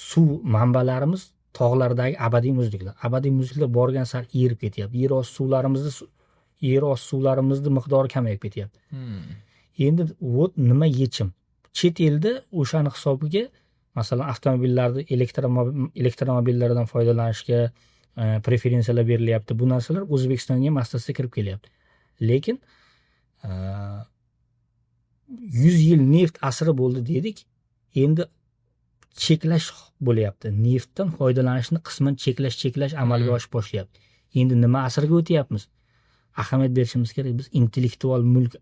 suv manbalarimiz tog'lardagi abadiy muzliklar. Abadiy muzliklar borgan sari erib ketyapti. Yer osti suvlarimizni miqdori kamayib ketyapti. Endi вот nima yechim? Chet elda o'shani hisobiga, masalan, avtomobillarni elektromobillardan foydalanishga preferensiyalar berilyapti. Bu narsalar O'zbekistonga ham asta asta kirib kelyapti. Lekin 100 yil neft asri bo'ldi dedik. Endi cheklash bo'lyapti. Neftdan foydalanishni qisman cheklash amalga oshib boshlayapti. Endi nima asrga o'tyapmiz? Ahamiyat berishimiz kerak, biz intellektual mulk,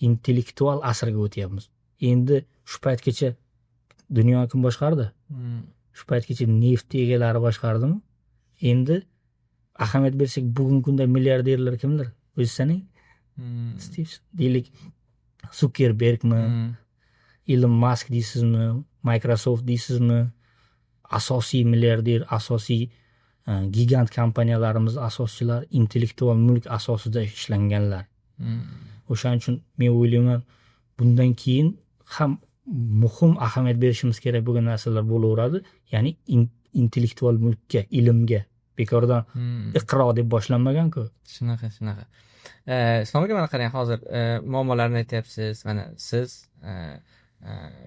intellektual asrga o'tyapmiz. Endi shu paytgacha dunyoni kim boshqardi? Shu paytgacha neft egalari boshqardimi? Endi ahamiyat bersak, bugungi kunda milliarderlar kimlar? O'zi saning. Stiv, deylik, Sukerbergmi, Ilon Mask deysizmi, Microsoft deysizmi, asosiy milliarder, asosiy gigant kompaniyalarimiz asoschilari intellektual mulk asosida ishlanganlar. O'shaning uchun men o'ylayman, bundan keyin ham muhim ahamiyat berishimiz kerak bo'lgan narsalar bo'laveradi, ya'ni intellektual mulkka, ilmga. Bekordan Iqro deb boshlanmaganku. Shunaqa. Islom aka, mana qarang, hozir muammolarni aytyapsiz. Mana siz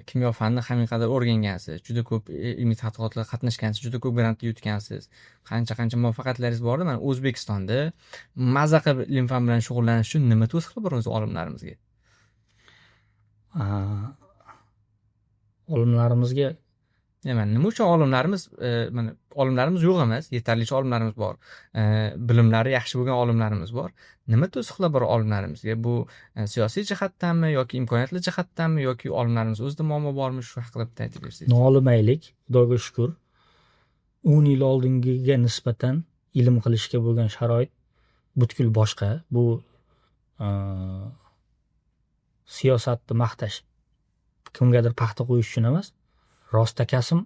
kimyo fanini haqiqatdan o'rgangansiz, juda ko'p ilmiy tadqiqotlarga qatnashgansiz, juda ko'p grantlar yutgansiz, qancha qancha muvaffaqiyatlaringiz bor. Mana O'zbekistonda maza qilib ilm fan bilan shug'ullanish uchun nima to'siqlar bor o'zi olimlarimizga? Olimlarimizga? Mana nima uchun olimlarimiz, mana olimlarimiz yo'q emas, yetarlicha olimlarimiz bor, bilimlari yaxshi bo'lgan olimlarimiz bor. Nima to'siqlar bor olimlarimizga? Bu siyosiy jihatdanmi yoki imkoniyatli jihatdanmi yoki olimlarimiz o'zida muammo bormi? Shu haqida bitta aytib bersangiz. Nolimaylik, Xudoga shukur, 10 yil oldingiga nisbatan ilm qilishga bo'lgan sharoit butkul boshqa. Bu siyosatni maqtash, kimgadir paxta qo'yish uchun emas, rostakasm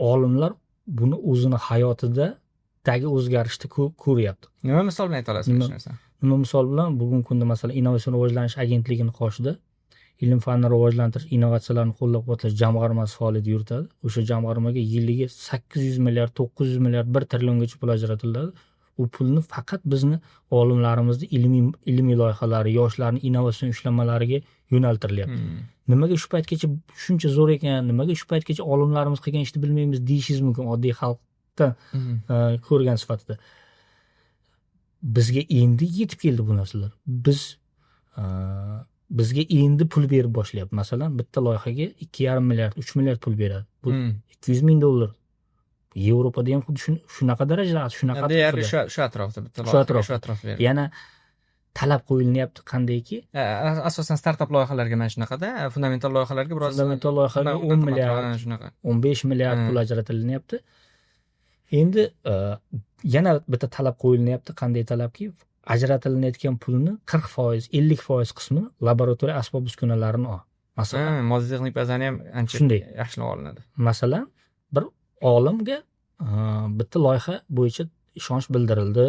olimlar buni o'zini hayotida dagi o'zgarishni ko'ryapti. Nima misol bilan ayta olasiz shu narsani? Nima misol bilan? Bugungi kunda, masalan, Innovatsion rivojlanish agentligini qoshida Ilm fanni rivojlantirish, innovatsiyalarni qo'llab quvvatlash jamg'armasi faoliyat yuritadi. O'sha jamg'armaga yiliga 800 milliard, 900 milliard, 1 trilliongacha pul ajratiladi. U pulni faqat bizni olimlarimizni ilmiy loyihalari, yoshlarni innovatsion ishlanmalariga yo'naltirilyapti. Nimaga shu paytgacha shuncha zo'r ekan, nimaga shu paytgacha olimlarimiz qilgan ishni bilmaymiz deyishingiz mumkin oddiy xalqdan ko'rgan sifatida. Bizga endi yetib keldi bu narsalar. Bizga endi pul berib boshlayapti. Masalan, bitta loyihaga 2,5 milliard, 3 milliard pul beradi. Bu 200 ming dollar. Yevropada ham xuddi shunaqa darajada, shunaqa Deyarli atrofida. shu atrofda bitta Shu loyihaga atrofda. Shu atrofda beradi. Yana talab qo'yilyapti qandayki Asosan startap loyihalarga mana shunaqada, fundamental loyihalarga biroz fundamental loyihaga undan 10 qimmatroq, milliard, shunaqa. 15 milliard pul ajratilyapti. Endi yana bitta talab qo'yilyapti. Qanday talabki, ajratilayotgan pulni 40%, 50% qismini laboratoriya asbob uskunalarini ol, masalan. Ha, moddiy texnik bazani ham ancha Shunday. yaxshilab olinadi. Masalan, bir olimga bitta loyiha bo'yicha ishonch bildirildi,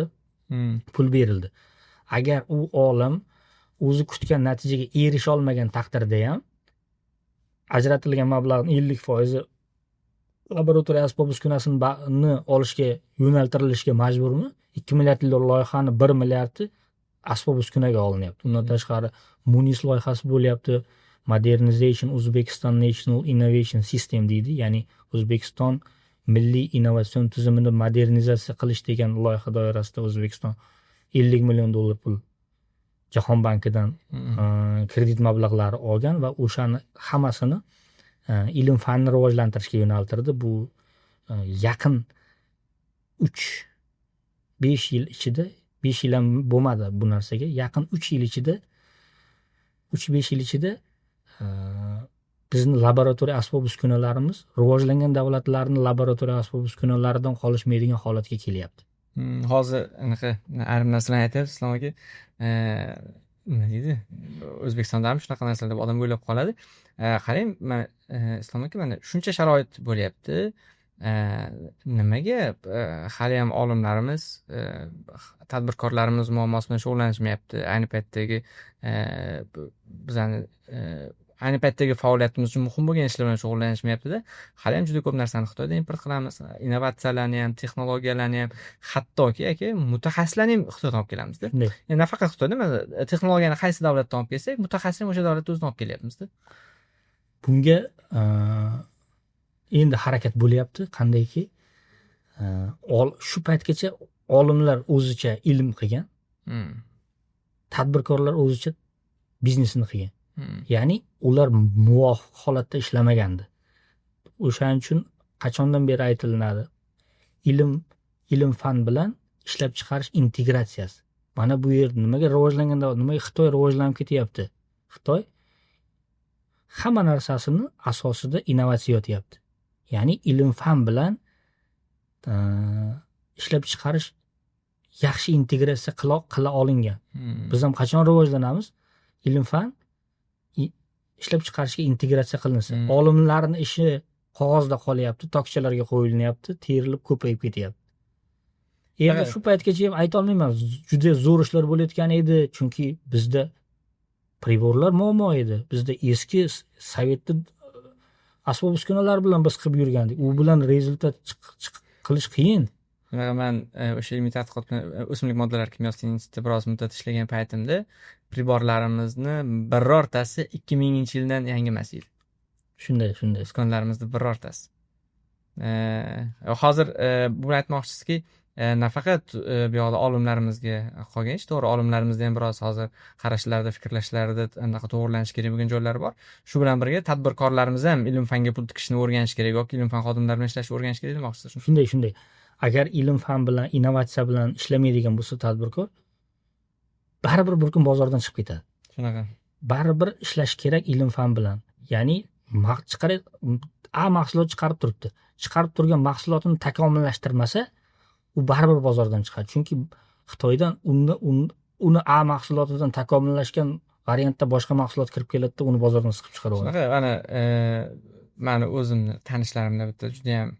pul berildi. Agar u olim o'zi kutgan natijaga erisha olmagan taqdirda ham ajratilgan mablag'ni 50 foizi laboratoriya asbob uskunasini olishga yo'naltirilishiga majburmi? 2 milliard loyihani 1 milliardi asbob uskunaga olinyapti. Undan tashqari, MUNIS loyihasi bo'lyapti, Modernization Uzbekistan National Innovation System deydi, ya'ni O'zbekiston milliy innovatsion tizimini modernizatsiya qilish degan loyiha doirasida O'zbekiston 50 million dollar pul Jahon bankidan kredit mablag'lari olgan va o'shani hammasini ilm fanni rivojlantirishga yo'naltirdi. Bu yaqin 3-5 yil ichida, 5 yil ham bo'lmadi bu narsaga, yaqin 3 yil ichida, 3-5 yil ichida bizni laboratoriya asbob uskunalarimiz rivojlangan davlatlarni laboratoriya asbob uskunalaridan qolishmaydigan holatga kelyapti. Hozir anaqa ayrim narsalarni aytyapsiz, Islom aka, nima deydi, O'zbekistonda ham shunaqa narsalar deb odam o'ylab qoladi. Qarang, mana, Islom aka, mana shuncha sharoit bo'lyapti, nimaga haliyam olimlarimiz tadbirkorlarimiz muammosi bilan shug'ullanishmayapti? Ayni paytdagi bizani ayni paytdagi faoliyatimiz uchun muhim bo'lgan ishlar bilan shug'ullanishmayaptida. Haliyam juda ko'p narsani Xitoydan import qilamiz, innovatsiyalarni ham, texnologiyalarni ham, hattoki, aka, mutaxassislarni ham Xitoydan olib kelamizda. Shunday. Yani nafaqat Xitoyda, mana texnologiyani qaysi davlatdan olib kelsak, mutaxassisni ham o'sha davlatda o'zidan olib kelyapmizda. Bunga endi harakat bo'lyapti. Qandayki, shu paytgacha olimlar o'zicha ilm qilgan, tadbirkorlar o'zicha biznesini qilgan. Ya'ni ular muvofiq holatda ishlamagandi. O'shaning uchun qachondan beri aytilinadi, ilm fan bilan ishlab chiqarish integratsiyasi. Mana bu yer nimaga rivojlangan davlat, nimaga Xitoy rivojlanib ketyapti? Xitoy hamma narsasini asosida innovatsiya yotyapti, ya'ni ilm fan bilan ishlab chiqarish yaxshi integratsiya qila olingan. Biz ham qachon rivojlanamiz? Ilm fan ishlab chiqarishga integratsiya qilinsa. Olimlarni ishi qog'ozda qolyapti, tokchalarga qo'yilyapti, terilib ko'payib ketyapti. Endi shu paytgacha ham aytolmayman, juda zo'r ishlar bo'layotgan edi, chunki bizda прибор lar muammo edi. Bizda eski sovetni asbob uskunalar bilan biz qilib yurgandik. U bilan результат qilish qiyin. Shunaqa man o'sha ilmiy tadqiqot bilan o'simlik moddalari kimyosi institutida biroz muddat ishlagan paytimda прибор larimizni birortasi 2000-yildan yangi emas edi. Shunday. Uskunalarimizni birortasi. Hozir buni aytmoqchisizki, nafaqat bu yoqda olimlarimizga qolgan ish, to'g'ri, olimlarimizda ham biroz hozir qarashlarida, fikrlashlarida anaqa to'g'irlanishi kerak bo'lgan joylari bor. Shu bilan birga tadbirkorlarimiz ham ilm fanga pul tikishni o'rganishi kerak yoki ilm fan xodimlari bilan ishlashni o'rganishi kerak demoqchisiz. Shunday. Agar ilm fan bilan, innovatsiya bilan ishlamaydigan bo'lsa tadbirkor, baribir bir kun bozordan chiqib ketadi. Shunaqa. Baribir ishlash kerak ilm fan bilan. Ya'ni A mahsulot chiqarib turibdi. Chiqarib turgan mahsulotini takomillashtirmasa, u baribir bozordan chiqadi. Chunki Xitoydan uni A mahsulotidan takomillashgan variantda boshqa mahsulot kirib keladida, uni bozordan siqib chiqarib yuboradi. Shunaqa, mana mani o'zimni tanishlarimda bitta juda ham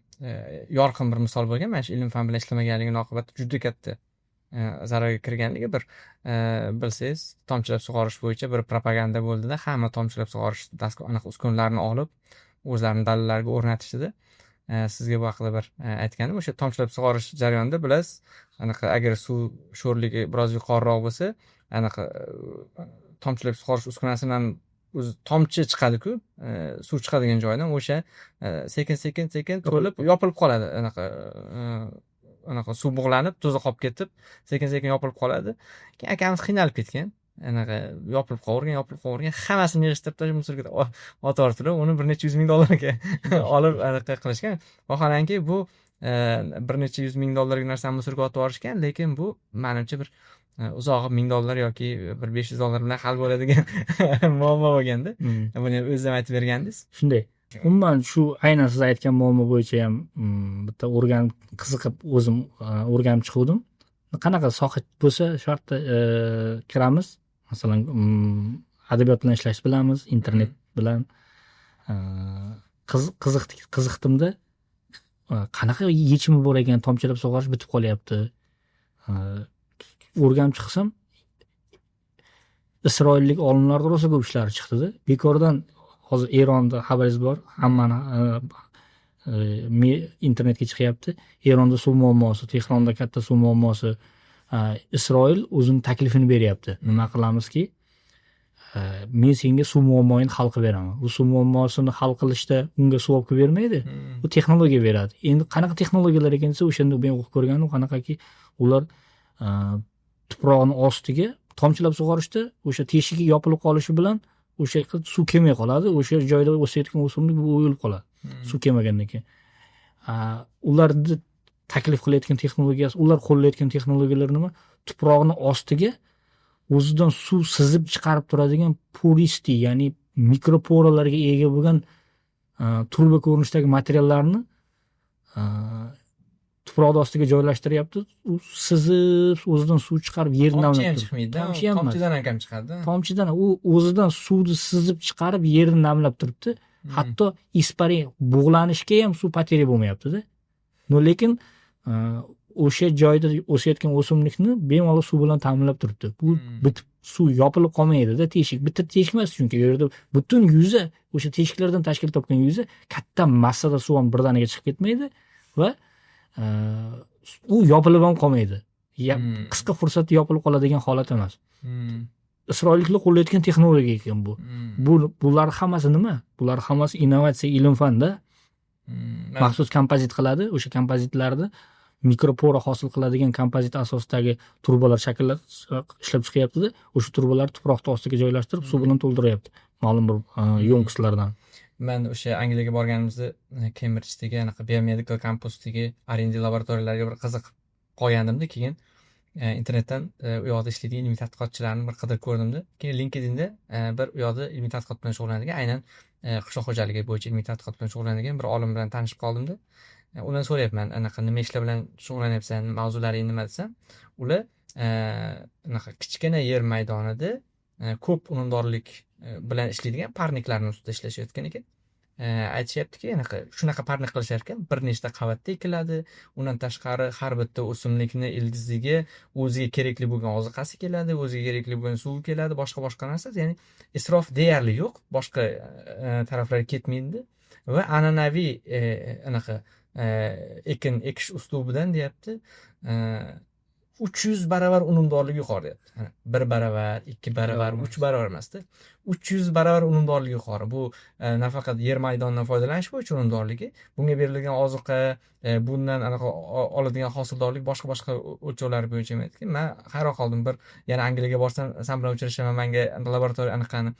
yorqin bir misol bo'lgan. Mana shu ilm fan bilan ishlamaganligini oqibatida juda katta zararga kirganligi bir bilsangiz, tomchilab sug'orish bo'yicha bir propaganda bo'ldida, hamma tomchilab sug'orish dastgoh anaqa uskunalarni olib o'zlarini dalalariga o'rnatishdida. Sizga bu haqida bir aytgandim. O'sha tomchilab sug'orish jarayonida, bilasiz, anaqa agar suv sho'rligi biroz yuqoriroq bo'lsa, anaqa tomchilab sug'orish uskunasidan o'zi tomchi chiqadiku, suv chiqadigan joydan o'sha sekin sekin sekin to'lib yopilib qoladi. Anaqa suv bug'lanib, tuzi qolib ketib, sekin sekin yopilib qoladi. Keyin akamiz qiynalib ketgan, anaqa yopilib qolavergan, yopilib qolavergan, hammasini yig'ishtirib tashlab мусор ga otib yubordilar. Uni bir necha yuz ming dollarga olib anaqa qilishgan. Vaholanki, bu bir necha yuz ming dollarlik narsani мусор ga otib yuborishgan, lekin bu, manimcha, bir uzog'i 1000 dollar yoki bir 500 dollar bilan hal bo'ladigan muammo bo'lganda. Buni o'zingiz ham aytib bergandingiz. Shunday. Umuman, shu aynan siz aytgan muammo bo'yicha ham bitta o'rganib, qiziqib o'zim o'rganib chiquvdim. Qanaqa soha bo'lsa, shu yerda kiramiz. Masalan, adabiyot bilan ishlashni bilamiz, internet bilan qiziqdimda, qanaqa yechimi bor ekan, tomchilab sug'orish bitib qolyapti. O'rganib chiqsam, isroillik olimlarni rosa ko'p ishlari chiqdida. Bekordan hozir Eronda, xabaringiz bor, hammani internetga chiqyapti, Eronda suv muammosi, Tehronda katta suv muammosi. Isroil o'zini taklifini beryapti. Nima qilamizki, men senga suv muammoyini hal qilib beraman. U suv muammosini hal qilishda unga suv olib kelib bermaydi, u texnologiya beradi. Endi qanaqa texnologiyalar ekan desa, o'shanda men o'qib ko'rganim qanaqaki, ular tuproqni ostiga tomchilab sug'orishda o'sha teshigi yopilib qolishi bilan o'sha yoqqa suv kelmay qoladi. O'sha joyda o'sayotgan o'simlik bu o'lib qoladi suv kelmagandan keyin. Ularni taklif qilayotgan texnologiyasi, ular qo'llayotgan texnologiyalar nima? Tuproqni ostiga o'zidan suv sizib chiqarib turadigan пористый, ya'ni микропора larga ega bo'lgan turba ko'rinishidagi materiallarni tuproqni ostiga joylashtiryapti. U sizib, o'zidan suv chiqarib, yerni Tomchi namlab ham turibdi. chiqmaydida. Tomchi ham emas. Tomchidan ham kam chiqadida. Tomchidan u o'zidan suvni sizib chiqarib, yerni namlab turibdi. Hatto испарение, bug'lanishga ham suv потеря bo'lmayaptida. Но lekin o'sha joyda o'sayotgan o'simlikni bemalol suv bilan ta'minlab turibdi. Bu bitib, suv yopilib qolmaydida teshik. Bitta teshik emas, chunki u yerda butun yuza o'sha teshiklardan tashkil topgan yuza, katta massada suv ham birdaniga chiqib ketmaydi va u yopilib ham qolmaydi. Qisqa fursatda yopilib qoladigan holat emas. Isroilliklar qo'llayotgan texnologiya ekan bu. Bular hammasi nima? Bular hammasi innovatsiya, ilm fanda. Maxsus kompozit qiladi. O'sha kompozitlarni микропора hosil qiladigan kompozit asosidagi trubalar shakllar ishlab chiqyaptida, o'sha trubalarni tuproqni ostiga joylashtirib, suv bilan to'ldiryapti ma'lum bir ёмкость lardan. Man o'sha Angliyaga borganimizda Kembridjdagi anaqa biomedical kampusdagi R&D laboratoriyalarga bir qiziqib qolgandimda. Keyin internetdan u yoqda ishlaydigan ilmiy tadqiqotchilarni bir qidirib ko'rdimda. Keyin LinkedInda bir u yoqda ilmiy tadqiqot bilan shug'ullanadigan, aynan qishloq xo'jaligi bo'yicha ilmiy tadqiqot bilan shug'ullanadigan bir olim bilan tanishib qoldimda. Undan so'rayapman, anaqa nima ishlar bilan shug'ullanyapsan, mavzularing nima desam, ular anaqa kichkina yer maydonida ko'p unumdorlik bilan ishlaydigan парник larni ustida ishlashayotgan ekan. Aytishyaptiki, anaqa shunaqa парник qilishar ekan, bir nechta qavatda ekiladi. Undan tashqari, har bitta o'simlikni ildiziga o'ziga kerakli bo'lgan oziqasi keladi, o'ziga kerakli bo'lgan suvi keladi, boshqa boshqa narsa, ya'ni isrof deyarli yo'q, boshqa taraflarga ketmaydi va an'anaviy anaqa ekin ekish uslubidan, deyapti, 300 baravar unumdorligi yuqori, deyapti. Bir baravar, 2 baravar, 3 baravar emasda, 300 baravar unumdorligi yuqori. Bu nafaqat yer maydonidan foydalanish bo'yicha unumdorligi, bunga berilgan ozuqa, bundan anaqa oladigan hosildorlik, boshqa boshqa o'lchovlar bo'yicha ham aytgan. Man hayron qoldim. Bir yana Angliyaga borsam, san bilan uchrashaman, manga laboratoriya anaqani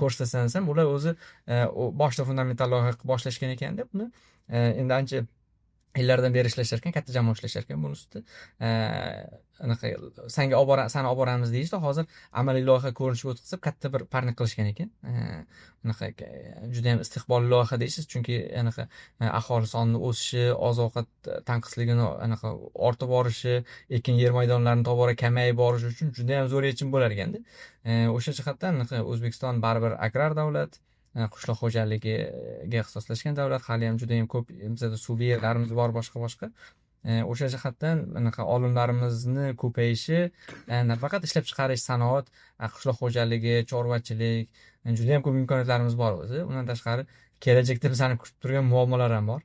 ko'rsatasan desam, ular o'zi boshida fundamental loyiha qilib boshlashgan ekan deb, buni endi ancha yillardan beri ishlashar ekan, katta jamoa ishlashar ekan buni ustida. Anaqa sanga olib bora, sani olib boramiz deyishdi. Hozir amaliy loyiha ko'rinishiga o'tkazib, katta bir парник qilishgan ekan. Anaqa judayam istiqbolli loyiha deysiz, chunki anaqa aholi sonini o'sishi, oziq ovqat tanqisligini anaqa ortib borishi, ekin yer maydonlarini tobora kamayib borishi uchun judayam zo'r yechim bo'lar ekanda. O'sha jihatdan anaqa O'zbekiston baribir agrar davlat, qishloq xo'jaligiga ixtisoslashgan davlat. Haliyam judayam ko'p bizada suvli yerlarimiz bor, boshqa boshqa. O'sha jihatdan anaqa olimlarimizni ko'payishi nafaqat ishlab chiqarish, sanoat, qishloq xo'jaligi, chorvachilik, juda yam ko'p imkoniyatlarimiz bor o'zi. Undan tashqari kelajakda bizani kutib turgan muammolar ham bor.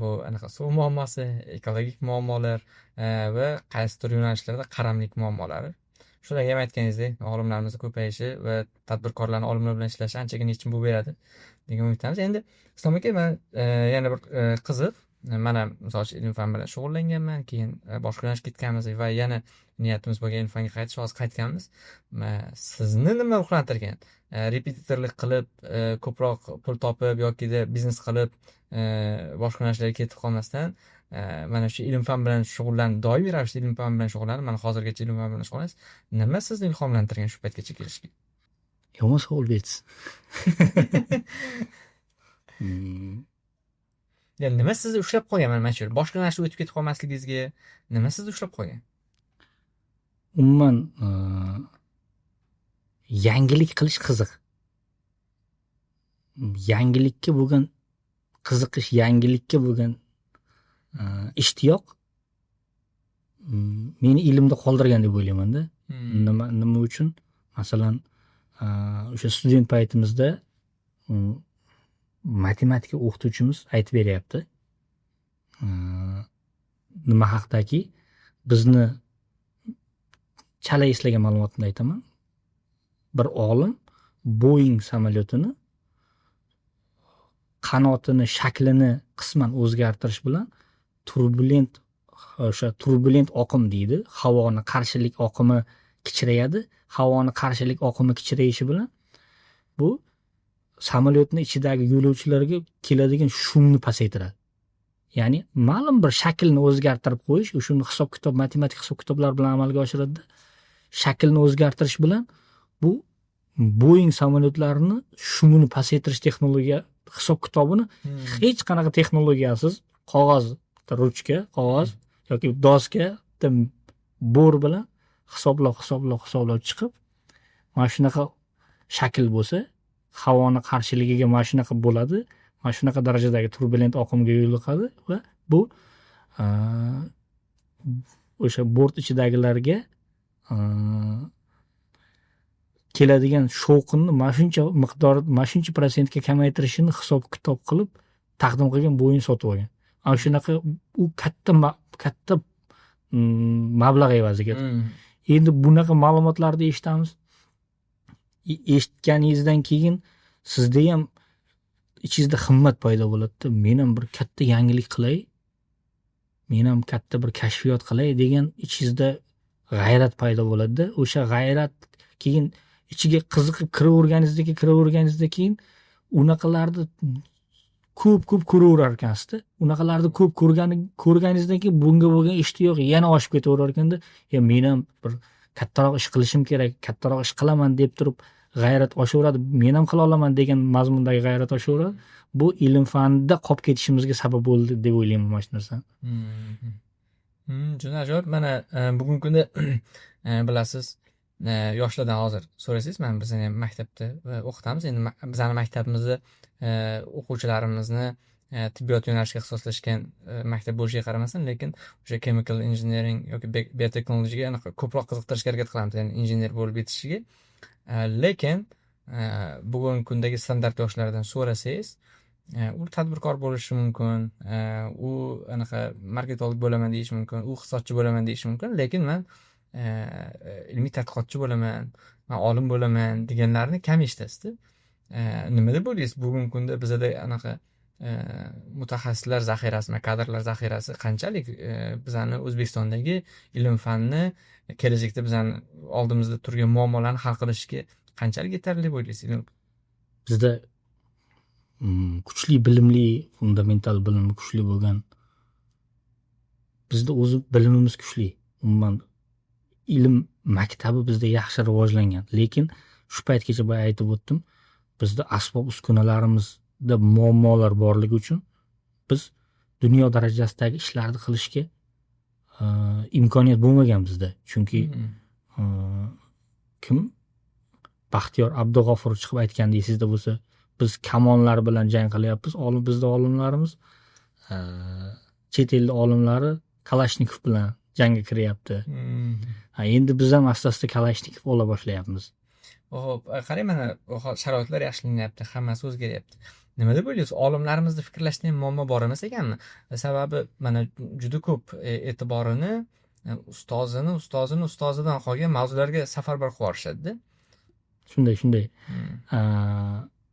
Bu anaqa suv muammosi, ekologik muammolar va qaysidir yo'nalishlarda qaramlik muammolari. Shularga ham aytganingizdek, olimlarimizni ko'payishi va tadbirkorlarni olimlar bilan ishlashi anchagina yechim bo'lib beradi degan umiddamiz. Endi Islom aka, man yana bir qiziq, man ham misol uchun ilm fan bilan shug'ullanganman, keyin boshqa yo'nalishga ketganmiz va yana niyatimiz bo'lgan ilm fanga qaytish, hozir qaytganmiz. Sizni nima ruhlantirgan? Repetitorlik qilib, ko'proq pul topib yokida biznes qilib, boshqa yo'nalishlarga ketib qolmasdan, mana shu ilm fan bilan shug'ullanib, doimiy ravishda ilm fan bilan shug'ullanib, mana hozirgacha ilm fan bilan shug'ullanasiz. Nima sizni ilhomlantirgan shu paytgacha kelishga? Yomon savol berdingiz. Ya'ni nima sizni ushlab qolgan mana shu yerda? Boshqa yo'nalishga o'tib ketib qolmasligingizga nima sizni ushlab qolgan? Umuman, yangilik qilish qiziq. Yangilikka bo'lgan qiziqish, yangilikka bo'lgan ishtiyoq meni ilmda qoldirgan deb o'ylaymanda. Nima uchun? Masalan, o'sha student paytimizda matematika o'qituvchimiz aytib beryapti. Nima haqdaki, bizni chala eslagan ma'lumotimni aytaman. Bir olim Boeing samolyotini qanotini shaklini qisman o'zgartirish bilan turbulent, o'sha turbulent oqim deydi, havoni qarshilik oqimi kichrayadi. Havoni qarshilik oqimi kichrayishi bilan bu samolyotni ichidagi yo'lovchilarga keladigan шум ni pasaytiradi. Ya'ni ma'lum bir shaklni o'zgartirib qo'yish, o'shani hisob kitob, matematik hisob kitoblar bilan amalga oshiradida. Shaklni o'zgartirish bilan bu Boeing samolyotlarini шум ini pasaytirish texnologiya hisob kitobini hech qanaqa texnologiyasiz, qog'oz, bitta ruchka, qog'oz yoki doska, bitta bor bilan hisoblab, hisoblab, hisoblab chiqib, mana shunaqa shakl bo'lsa, havoni qarshiligiga mana shunaqa bo'ladi, mana shunaqa darajadagi turbulent oqimga yo'liqadi va bu o'sha bort ichidagilarga keladigan shovqinni mana shuncha miqdor, mana shuncha protsentga kamaytirishini hisob kitob qilib taqdim qilgan, Boeing sotib olgan. Ana shunaqa u katta katta mablag' evaziga. Endi bunaqa ma'lumotlarni eshitamiz. Eshitganingizdan keyin sizda ham ichingizda himmat paydo bo'ladida, men ham bir katta yangilik qilay, men ham katta bir kashfiyot qilay degan ichingizda g'ayrat paydo bo'ladida. O'sha g'ayrat keyin ichiga qiziqib kiraverganingizdan keyin unaqalarni ko'p ko'p ko'raverar ekansizda. Unaqalarni ko'p ko'rganingizdan keyin bunga bo'lgan ishtiyoq yana oshib ketaverar ekanda, ya men ham bir kattaroq ish qilishim kerak, kattaroq ish qilaman deb turib g'ayrat oshaveradi, men ham qila olaman degan mazmundagi g'ayrat oshaveradi. Bu ilm fanda qolib ketishimizga sabab bo'ldi deb o'ylayman mana shu narsani. Juda ajoyib. Mana bugungi kunda bilasiz, yoshlardan hozir so'rasangiz, mana bizani ham maktabda o'qitamiz. Endi bizani maktabimizda o'quvchilarimizni tibbiyot yo'nalishiga ixtisoslashgan maktab bo'lishiga qaramasdan, lekin o'sha chemical engineering yoki biotexnologiyaga anaqa ko'proq qiziqtirishga harakat qilamiz, ya'ni injener bo'lib yetishishiga. Lekin bugungi kundagi standart yoshlardan so'rasangiz, u tadbirkor bo'lishi mumkin, u anaqa marketolog bo'laman deyishi mumkin, u iqtisodchi bo'laman deyishi mumkin, lekin man ilmiy tadqiqotchi bo'laman, man olim bo'laman deganlarni kam eshitasizda. Nima deb o'ylaysiz, bugungi kunda bizada anaqa mutaxassislar zaxirasi, kadrlar zaxirasi qanchalik, bizani O'zbekistondagi ilm fanni kelajakda bizani oldimizda turgan muammolarni hal qilishga qanchalik yetarli deb o'ylaysiz? Bizda kuchli bilimli, fundamental bilimi kuchli bo'lgan, bizda o'zi bilimimiz kuchli, umuman ilm maktabi bizda yaxshi rivojlangan, lekin shu paytgacha boya aytib o'tdim, bizda asbob uskunalarimizda muammolar borligi uchun biz dunyo darajasidagi ishlarni qilishga imkoniyat bo'lmagan bizda, chunki kim, Baxtiyor Abdug'ofurov chiqib aytgandi, esingizda bo'lsa, biz kamonlar bilan jang qilyapmiz, olim, bizni olimlarimiz, chet elni olimlari Kalashnikov bilan jangga kiryapti. Ha, endi biz ham asta asta Kalashnikov ola boshlayapmiz. Xo'p, qarang, mana sharoitlar yaxshilanyapti, hammasi o'zgaryapti. Nima deb o'ylaysiz, olimlarimizni fikrlashda ham muammo bor emas ekanmi? Sababi mana juda ko'p e'tiborini ustozini ustozini ustozidan qolgan mavzularga safarbar qilib yuborishadida. Shunday.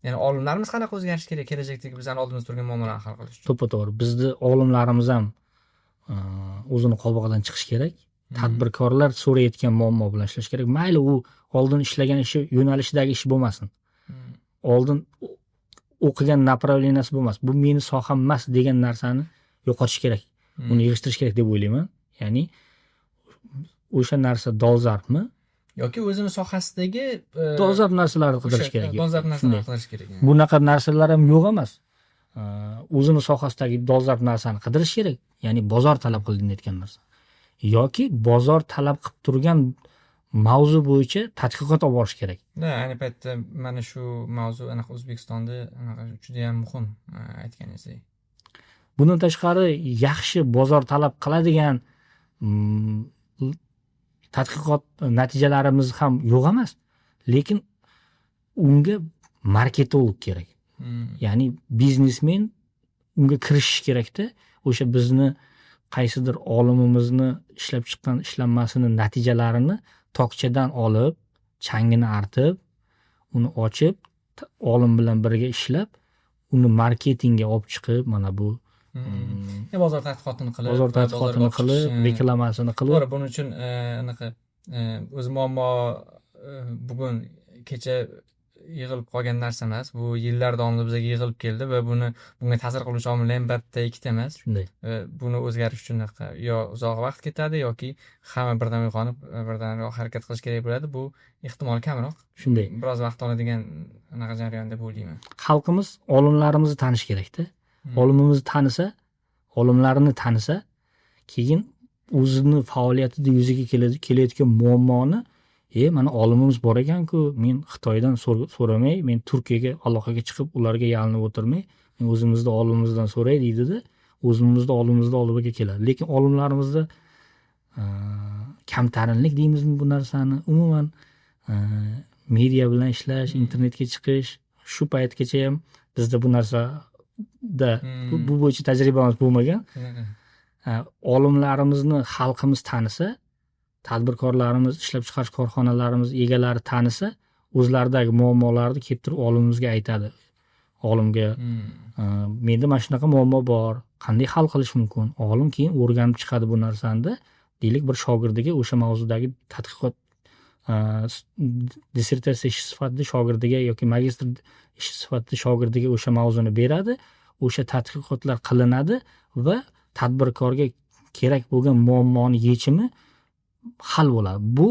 Ya'ni olimlarimiz qanaqa o'zgarishi kerak kelajakdagi bizani oldimizda turgan muammolarni hal qilish uchun? To'ppa to'g'ri. Bizni olimlarimiz ham o'zini qobig'idan chiqishi kerak. Tadbirkorlar so'rayotgan muammo bilan ishlash kerak. Mayli, u oldin ishlagan ishi yo'nalishidagi ish bo'lmasin. Oldin o'qigan направления si bo'lmas. Bu meni soham emas degan narsani yo'qotish kerak. Uni yig'ishtirish kerak deb o'ylayman. Ya'ni o'sha narsa dolzarbmi? Yoki o'zini sohasidagi dolzarb narsalarni qidirish kerak. Dolzarb narsalarni qidirish kerak. Bunaqa narsalar ham yo'q emas. O'zini sohasidagi dolzarb narsani qidirish kerak. Ya'ni bozor talab qilinayotgan narsa. Yoki bozor talab qilib turgan mavzu bo'yicha tadqiqot olib borish kerak. Da, ayni paytda mana shu mavzu anaqa O'zbekistonda anaqa juda ham muhim, aytganingizdek. Bundan tashqari yaxshi bozor talab qiladigan tadqiqot natijalarimiz ham yo'q emas, lekin unga marketolog kerak. Ya'ni biznesmen unga kirishish kerakda, o'sha bizni qaysidir olimimizni ishlab chiqqan ishlanmasini natijalarini tokchadan olib, changini artib, uni ochib, olim bilan birga ishlab, uni marketingga olib chiqib, mana bu bozor tadqiqotini qilib, bozor tadqiqotini qilib, reklamasini qilib. To'g'ri, buning uchun anaqa o'zi muammo bugun kecha yig'ilib qolgan narsa emas. Bu yillar davomida bizga yig'ilib keldi va bunga ta'sir qiluvchi omillar ham bitta ikkita emas. Shunday. Buni o'zgarish uchun yo uzoq vaqt ketadi yoki hamma birdan uyg'onib birdan harakat qilish kerak bo'ladi. Bu ehtimol kamroq. Shunday. Biroz vaqt oladigan anaqa jarayon deb o'ylayman. Xalqimiz olimlarimizni tanish kerakda. Olimimizni tanisa, olimlarini tanisa, keyin o'zini faoliyatida yuzaga kelayotgan muammoni, mana olimimiz bor ekan-ku, men Xitoydan so'ramay, men Turkiyaga aloqaga chiqib ularga yalinib o'tirmay, men o'zimizni olimimizdan so'ray deydida, o'zimizni olimimizni oldiga keladi. Lekin olimlarimizda kamtarinlik deymizmi bu narsani, umuman media bilan ishlash, internetga chiqish, shu paytgacha ham bizda bu narsada bu bo'yicha tajribamiz bo'lmagan. Olimlarimizni xalqimiz tanisa, tadbirkorlarimiz, ishlab chiqarish korxonalarimiz egalari tanisa, o'zlaridagi muammolarni kelib turib olimimizga aytadi. Olimga menda mana shunaqa muammo bor, qanday hal qilish mumkin? Olim keyin o'rganib chiqadi bu narsani, deylik bir shogirdiga o'sha mavzudagi tadqiqot dissertatsiya ishi sifatida shogirdiga yoki magistr ishi sifatida shogirdiga o'sha mavzuni beradi, o'sha tadqiqotlar qilinadi va tadbirkorga kerak bo'lgan muammoni yechimi hal bo'ladi. Bu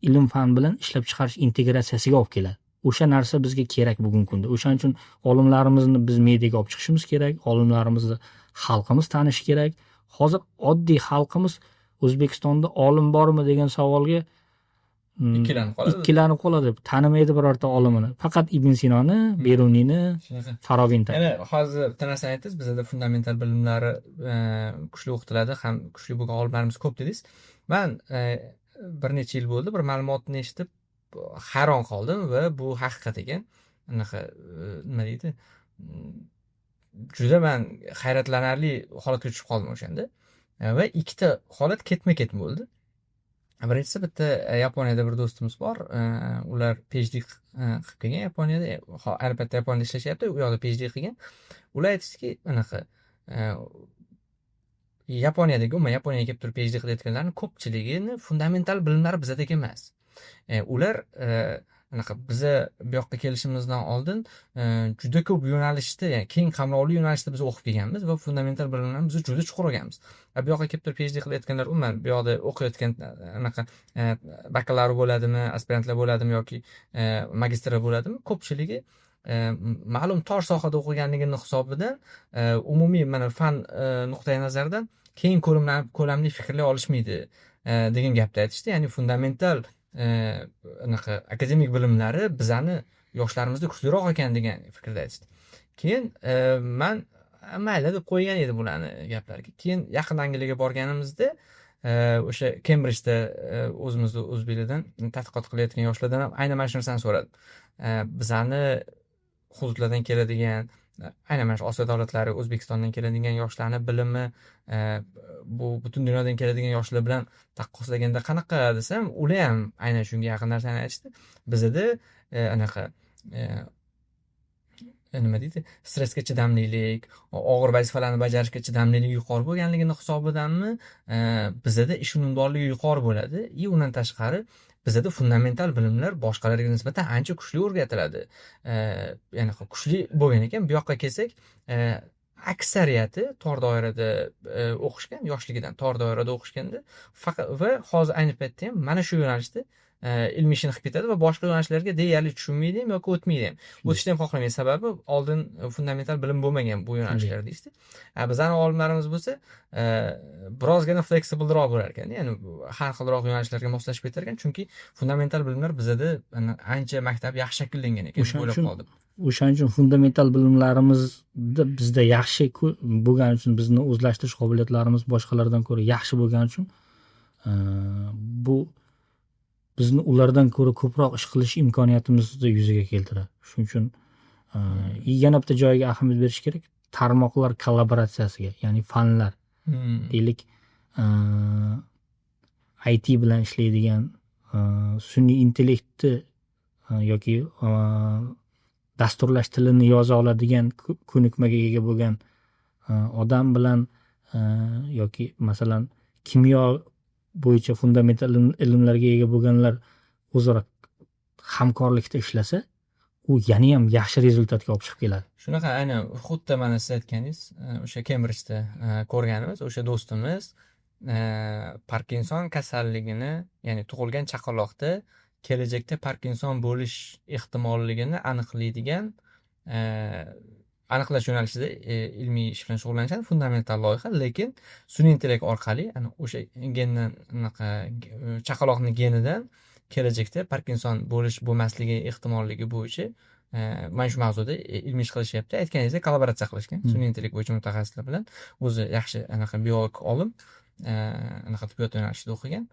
ilm fan bilan ishlab chiqarish integratsiyasiga olib keladi. O'sha narsa bizga kerak bugungi kunda. O'shaning uchun olimlarimizni biz mediaga olib chiqishimiz kerak, olimlarimizni xalqimiz tanishi kerak. Hozir oddiy xalqimiz O'zbekistonda olim bormi degan savolga ikkilanib qoladi. Ikkilanib qoladi. Tanimaydi birorta olimini. Faqat Ibn Sinoni, Beruniyni, Farobiyni taniydi. Yana hozir bitta narsani aytdingiz, bizda fundamental bilimlari kuchli o'qitiladi, ham kuchli bo'lgan olimlarimiz ko'p dedingiz. Man bir necha yil bo'ldi, bir ma'lumotni eshitib hayron qoldim va bu haqiqat ekan. Anaqa nima deydi? Juda man hayratlanarli holatga tushib qoldim o'shanda. Va ikkita holat ketma-ket bo'ldi. Birinchisi, bitta Yaponiyada bir do'stimiz bor. Ular PhD qilib kelgan Yaponiyada. Ayni paytda Yaponiyada ishlashyapti, u yoqda PhD qilgan. Ular aytishdiki, anaqa Yaponiyadagi, umuman Yaponiyaga kelib turib PhD qilayotganlarning ko'pchiligini fundamental bilimlari bizadek emas. Ular anaqa biza bu yoqqa kelishimizdan oldin juda ko'p yo'nalishda, ya'ni keng qamrovli yo'nalishda biz o'qib kelganmiz va fundamental bilimlarni biz juda chuqur olganmiz. Bu yoqqa kelib turib PhD qilayotganlar umuman bu yoqda o'qiyotgan anaqa bakalavr bo'ladimi, aspirantlar bo'ladimi yoki magistrlar bo'ladimi, ko'pchiligi ma'lum tor sohada o'qiganligini hisobidan umumiy mana fan nuqtai nazaridan keng ko'lamli fikrlay olishmaydi degan gapni aytishdi. Ya'ni fundamental anaqa akademik bilimlari bizani yoshlarimizda kuchliroq ekan degan fikrda aytishdi. Keyin man Mayli deb qo'ygan edim ularni gaplariga. Keyin yaqin Angliyaga borganimizda o'sha Kembridjda o'zimizni o'zbeklardan tadqiqot qilayotgan yoshlardan ham aynan mana shu narsani so'radim. Bizani hududlardan keladigan, aynan mana shu Osiyo davlatlari, O'zbekistondan keladigan yoshlarni bilimi bu butun dunyodan keladigan yoshlar bilan taqqoslaganda qanaqa desam, ular ham aynan shunga yaqin narsani aytishdi. Bizada anaqa nima deydi, stressga chidamlilik, og'ir vazifalarni bajarishga chidamlilik yuqori bo'lganligini hisobidanmi, bizada ish unumdorligi yuqori bo'ladi. И undan tashqari bizada fundamental bilimlar boshqalarga nisbatan ancha kuchli o'rgatiladi. Ya'ni kuchli bo'lgan ekan. Bu yoqqa kelsak, aksariyati tor doirada o'qishgan, yoshligidan tor doirada o'qishganda faqat va hozir ayni paytda ham mana shu yo'nalishda ilmiy ishini qilib ketadi va boshqa yo'nalishlarga deyarli tushunmaydi ham yoki o'tmaydi ham, o'tishni ham xohlamaydi. Sababi oldin fundamental bilim bo'lmagan bu yo'nalishlarda deyishdi. Bizani olimlarimiz bo'lsa birozgina fleksibelroq bo'lar ekan, ya'ni har xilroq yo'nalishlarga moslashib ketar ekan, chunki fundamental bilimlar bizada ancha maktab yaxshi shakllangan ekan deb o'ylab qoldim. O'shaning uchun fundamental bilimlarimizda bizda yaxshi bo'lgani uchun, bizni o'zlashtirish qobiliyatlarimiz boshqalardan ko'ra yaxshi bo'lgani uchun bu bizni ulardan ko'ra ko'proq ish qilish imkoniyatimizni yuzaga keltiradi. Shuning uchun yana bitta joyiga ahamiyat berish kerak: tarmoqlar kollaboratsiyasiga, ya'ni fanlar, deylik, IT bilan ishlaydigan, sun'iy intellektni yoki dasturlash tilini yoza oladigan ko'nikmaga ega bo'lgan odam bilan yoki masalan kimyo bo'yicha fundamental ilmlarga ega bo'lganlar o'zaro hamkorlikda ishlasa, u yanayam yaxshi результат ga olib chiqib keladi. Shunaqa, aynan xuddi mana siz aytganingiz, o'sha Kembridjda ko'rganimiz o'sha do'stimiz Parkinson kasalligini, ya'ni tug'ilgan chaqaloqda kelajakda Parkinson bo'lish ehtimolligini aniqlaydigan aniqlash yo'nalishida ilmiy ish bilan shug'ullanishadi, fundamental loyiha. Lekin sun'iy intellekt orqali ana o'sha gendan, anaqa chaqaloqni genidan kelajakda Parkinson bo'lish bo'lmasligi ehtimolligi bo'yicha mana shu mavzuda ilmiy ish qilishyapti. Aytganingizdek, kollaboratsiya qilishgan sun'iy intellekt bo'yicha mutaxassislar bilan. O'zi yaxshi anaqa biolog olim, anaqa tibbiyot yo'nalishida o'qigan.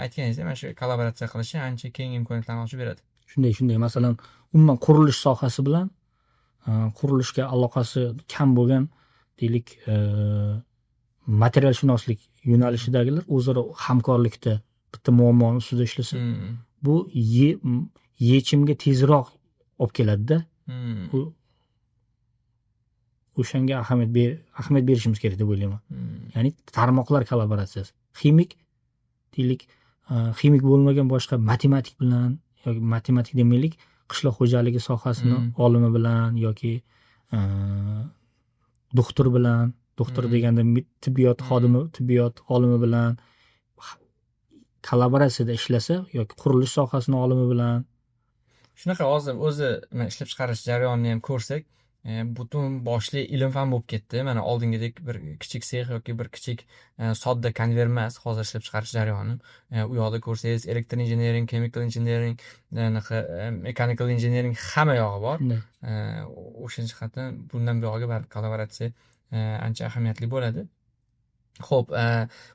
Aytganingizdek, mana shu kollaboratsiya qilishi ancha keng imkoniyatlarni ochib beradi. Shunday. Masalan, umuman qurilish sohasi bilan qurilishga aloqasi kam bo'lgan, deylik, materialshunoslik yo'nalishidagilar o'zaro hamkorlikda bitta muammoni ustida ishlasa, bu yechimga tezroq olib keladida. U o'shanga ahamiyat berishimiz kerak deb o'ylayman. Ya'ni tarmoqlar kollaboratsiyasi. Ximik, deylik, ximik bo'lmagan boshqa matematik bilan yoki matematik demaylik, qishloq xo'jaligi sohasini olimi bilan yoki doktor bilan, doktor deganda tibbiyot xodimi, tibbiyot olimi bilan kollaboratsiyada ishlasa yoki qurilish sohasini olimi bilan. Shunaqa, hozir o'zi mana ishlab chiqarish jarayonini ham ko'rsak, butun boshli ilm fan bo'lib ketdi. Mana oldingidek bir kichik sex yoki bir kichik sodda konveyer emas hozir ishlab chiqarish jarayoni. U yoqda ko'rsangiz, elektr engineering, chemical engineering, anaqa mechanical engineering, hamma yog'i bor. O'sha jihatdan bundan buyog'iga baribir kollaboratsiya ancha ahamiyatli bo'ladi. Xo'p,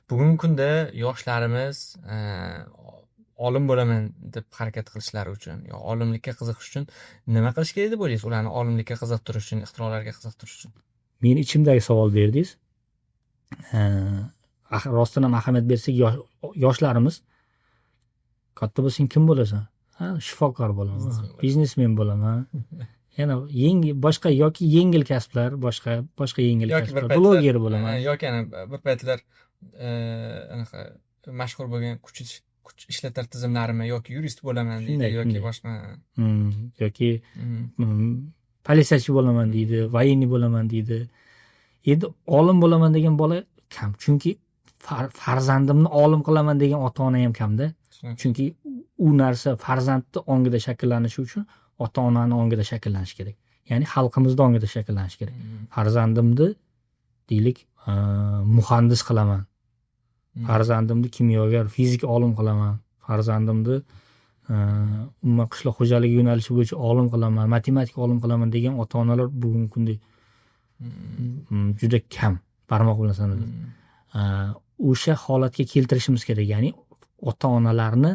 bugungi kunda yoshlarimiz olim bo'laman deb harakat qilishlari uchun yo olimlikka qiziqish uchun nima qilish kerak deb o'ylaysiz? Ularni olimlikka qiziqtirish uchun, ixtirolarga qiziqtirish uchun. Meni ichimdagi savol berdingiz. Rostdan ham ahamiyat bersak, yoshlarimiz katta bo'lsang kim bo'lasan? Ha, shifokor bo'laman, Biznesmen. Biznesmen bo'laman. Yana yengil boshqa yoki yengil kasblar, boshqa boshqa yengil Yoki bir kasblar, paytlar bloger bo'laman. Yoki ana bir paytlar anaqa mashhur bo'lgan kuch ishlatar tizimlarimi yoki yurist bo'laman deydi yoki boshqa. Yoki politsiyachi bo'laman deydi, военный bo'laman deydi. Endi olim bo'laman degan bola kam, chunki farzandimni olim qilaman degan ota-ona ham kamda. Shunaqa. Chunki u narsa farzandni ongida shakllanishi uchun ota-onani ongida shakllanishi kerak. Ya'ni xalqimizni ongida shakllanishi kerak. Farzandimni, deylik, muhandis qilaman. Farzandimni kimyogar, fizik olim qilaman. Farzandimni umuman qishloq xo'jaligi yo'nalishi bo'yicha olim qilaman, matematik olim qilaman degan ota-onalar bugungi kunda Juda kam, barmoq bilan sanaladi. O'sha holatga keltirishimiz kerak, ya'ni ota onalarni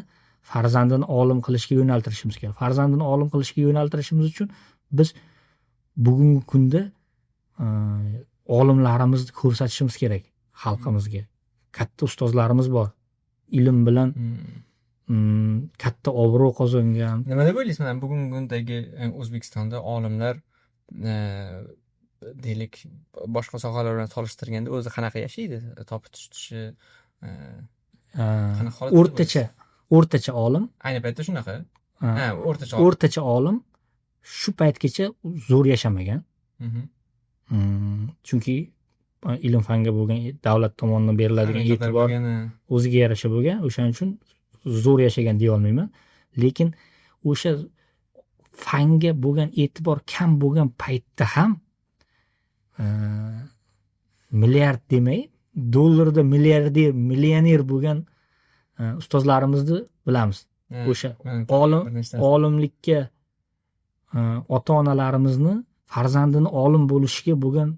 farzandini olim qilishga yo'naltirishimiz kerak. Farzandini olim qilishga yo'naltirishimiz uchun biz bugungi kunda olimlarimizni ko'rsatishimiz kerak xalqimizga. Katta ustozlarimiz bor, ilm bilan katta obro' qozongan. Nima deb o'ylaysiz, mana bugungi kundagi O'zbekistonda olimlar, deylik, boshqa sohalar bilan solishtirganda o'zi qanaqa yashaydi, topib tutishi qanaqa holatda? O'rtacha olim Ayni paytda shunaqa, ha, o'rtacha olim. O'rtacha olim shu paytgacha zo'r yashamagan. Chunki ilm fanga bo'lgan davlat tomonidan beriladigan e'tibor o'ziga yarasha bo'lgan, o'shaning uchun zo'r yashagan deya olmayman. Lekin o'sha fanga bo'lgan e'tibor kam bo'lgan paytda ham milliard demay, dollarda milliarder, millioner bo'lgan ustozlarimizni bilamiz. O'sha olim olimlikka, ota onalarimizni farzandini olim bo'lishiga bo'lgan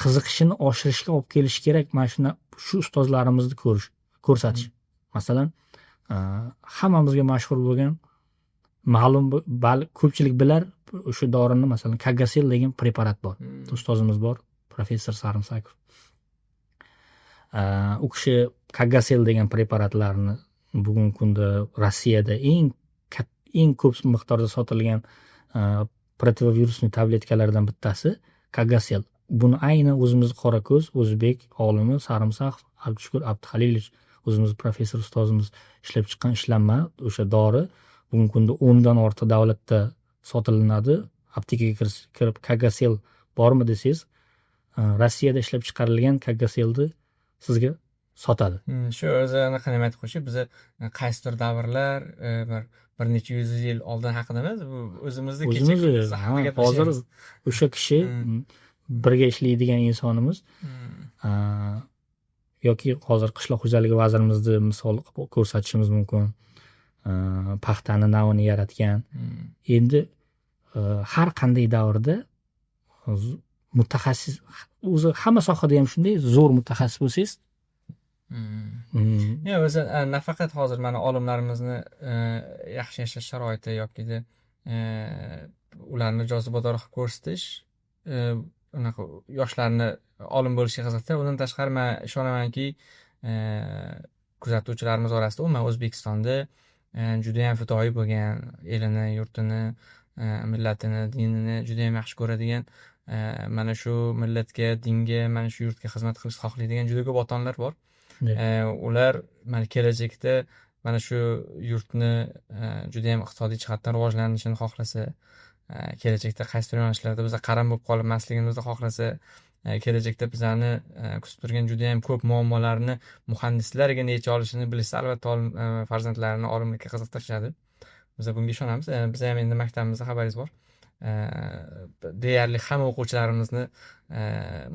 qiziqishini oshirishga olib kelish kerak mana shu ustozlarimizni ko'rish, ko'rsatish. Masalan, hammamizga mashhur bo'lgan, ma'lum, ko'pchilik bilar o'sha dorini, masalan, Kagasel degan preparat bor. Ustozimiz bor, professor Sarimsakov. U kishi Kagasel degan preparatlarni bugungi kunda Rossiyada eng ko'p miqdorda sotilgan противовирусный tabletkalardan bittasi Kagasel. Buni aynan o'zimizni qorako'z o'zbek olimi Sarimsaqov Abdushukur Abduhalilovich, o'zimizni professor ustozimiz ishlab chiqqan ishlanma, o'sha dori bugungi kunda 10dan ortiq davlatda sotilinadi. Aptekaga kirib, "Kagasel bormi?" desangiz, Rossiyada ishlab chiqarilgan Kagaselni sizga sotadi. Shu o'zi anaqa, nima aytib qo'yish, biza qaysidir davrlar, bir necha yuz yil oldin haqida emas, bu o'zimizni o'zimiz hozir o'sha kishi birga ishlaydigan insonimiz. Yoki hozir qishloq xo'jaligi vazirimizni misol qilib ko'rsatishimiz mumkin, paxtani navini yaratgan. Endi har qanday davrda mutaxassis, o'zi hamma sohada ham shunday, zo'r mutaxassis bo'lsangiz. Yo'q, o'zi nafaqat hozir mana olimlarimizni yaxshi yashash sharoiti yokida ularni jozibador qilib ko'rsatish, unaqa yoshlarni olim bo'lishiga qiziqtiradi. Undan tashqari, man ishonamanki, kuzatuvchilarimiz orasida umuman O'zbekistonda judayam fidoyi bo'lgan, elini, yurtini, millatini, dinini judayam yaxshi ko'radigan, mana shu millatga, dinga, mana shu yurtga xizmat qilishni xohlaydigan juda ko'p ota onalar bor. Ular mana kelajakda mana shu yurtni judayam iqtisodiy jihatdan rivojlanishini xohlasa, kelajakda qaysidir yo'nalishlarda biza qaram bo'lib qolmasligimizni xohlasa, kelajakda bizani kutib turgan judayam ko'p muammolarni muhandislargina yecha olishini bilishsa, albatta farzandlarini olimlikka qiziqtirishadi. Biz bunga ishonamiz. Biz ham endi maktabimizda, xabaringiz bor, deyarli hamma o'quvchilarimizni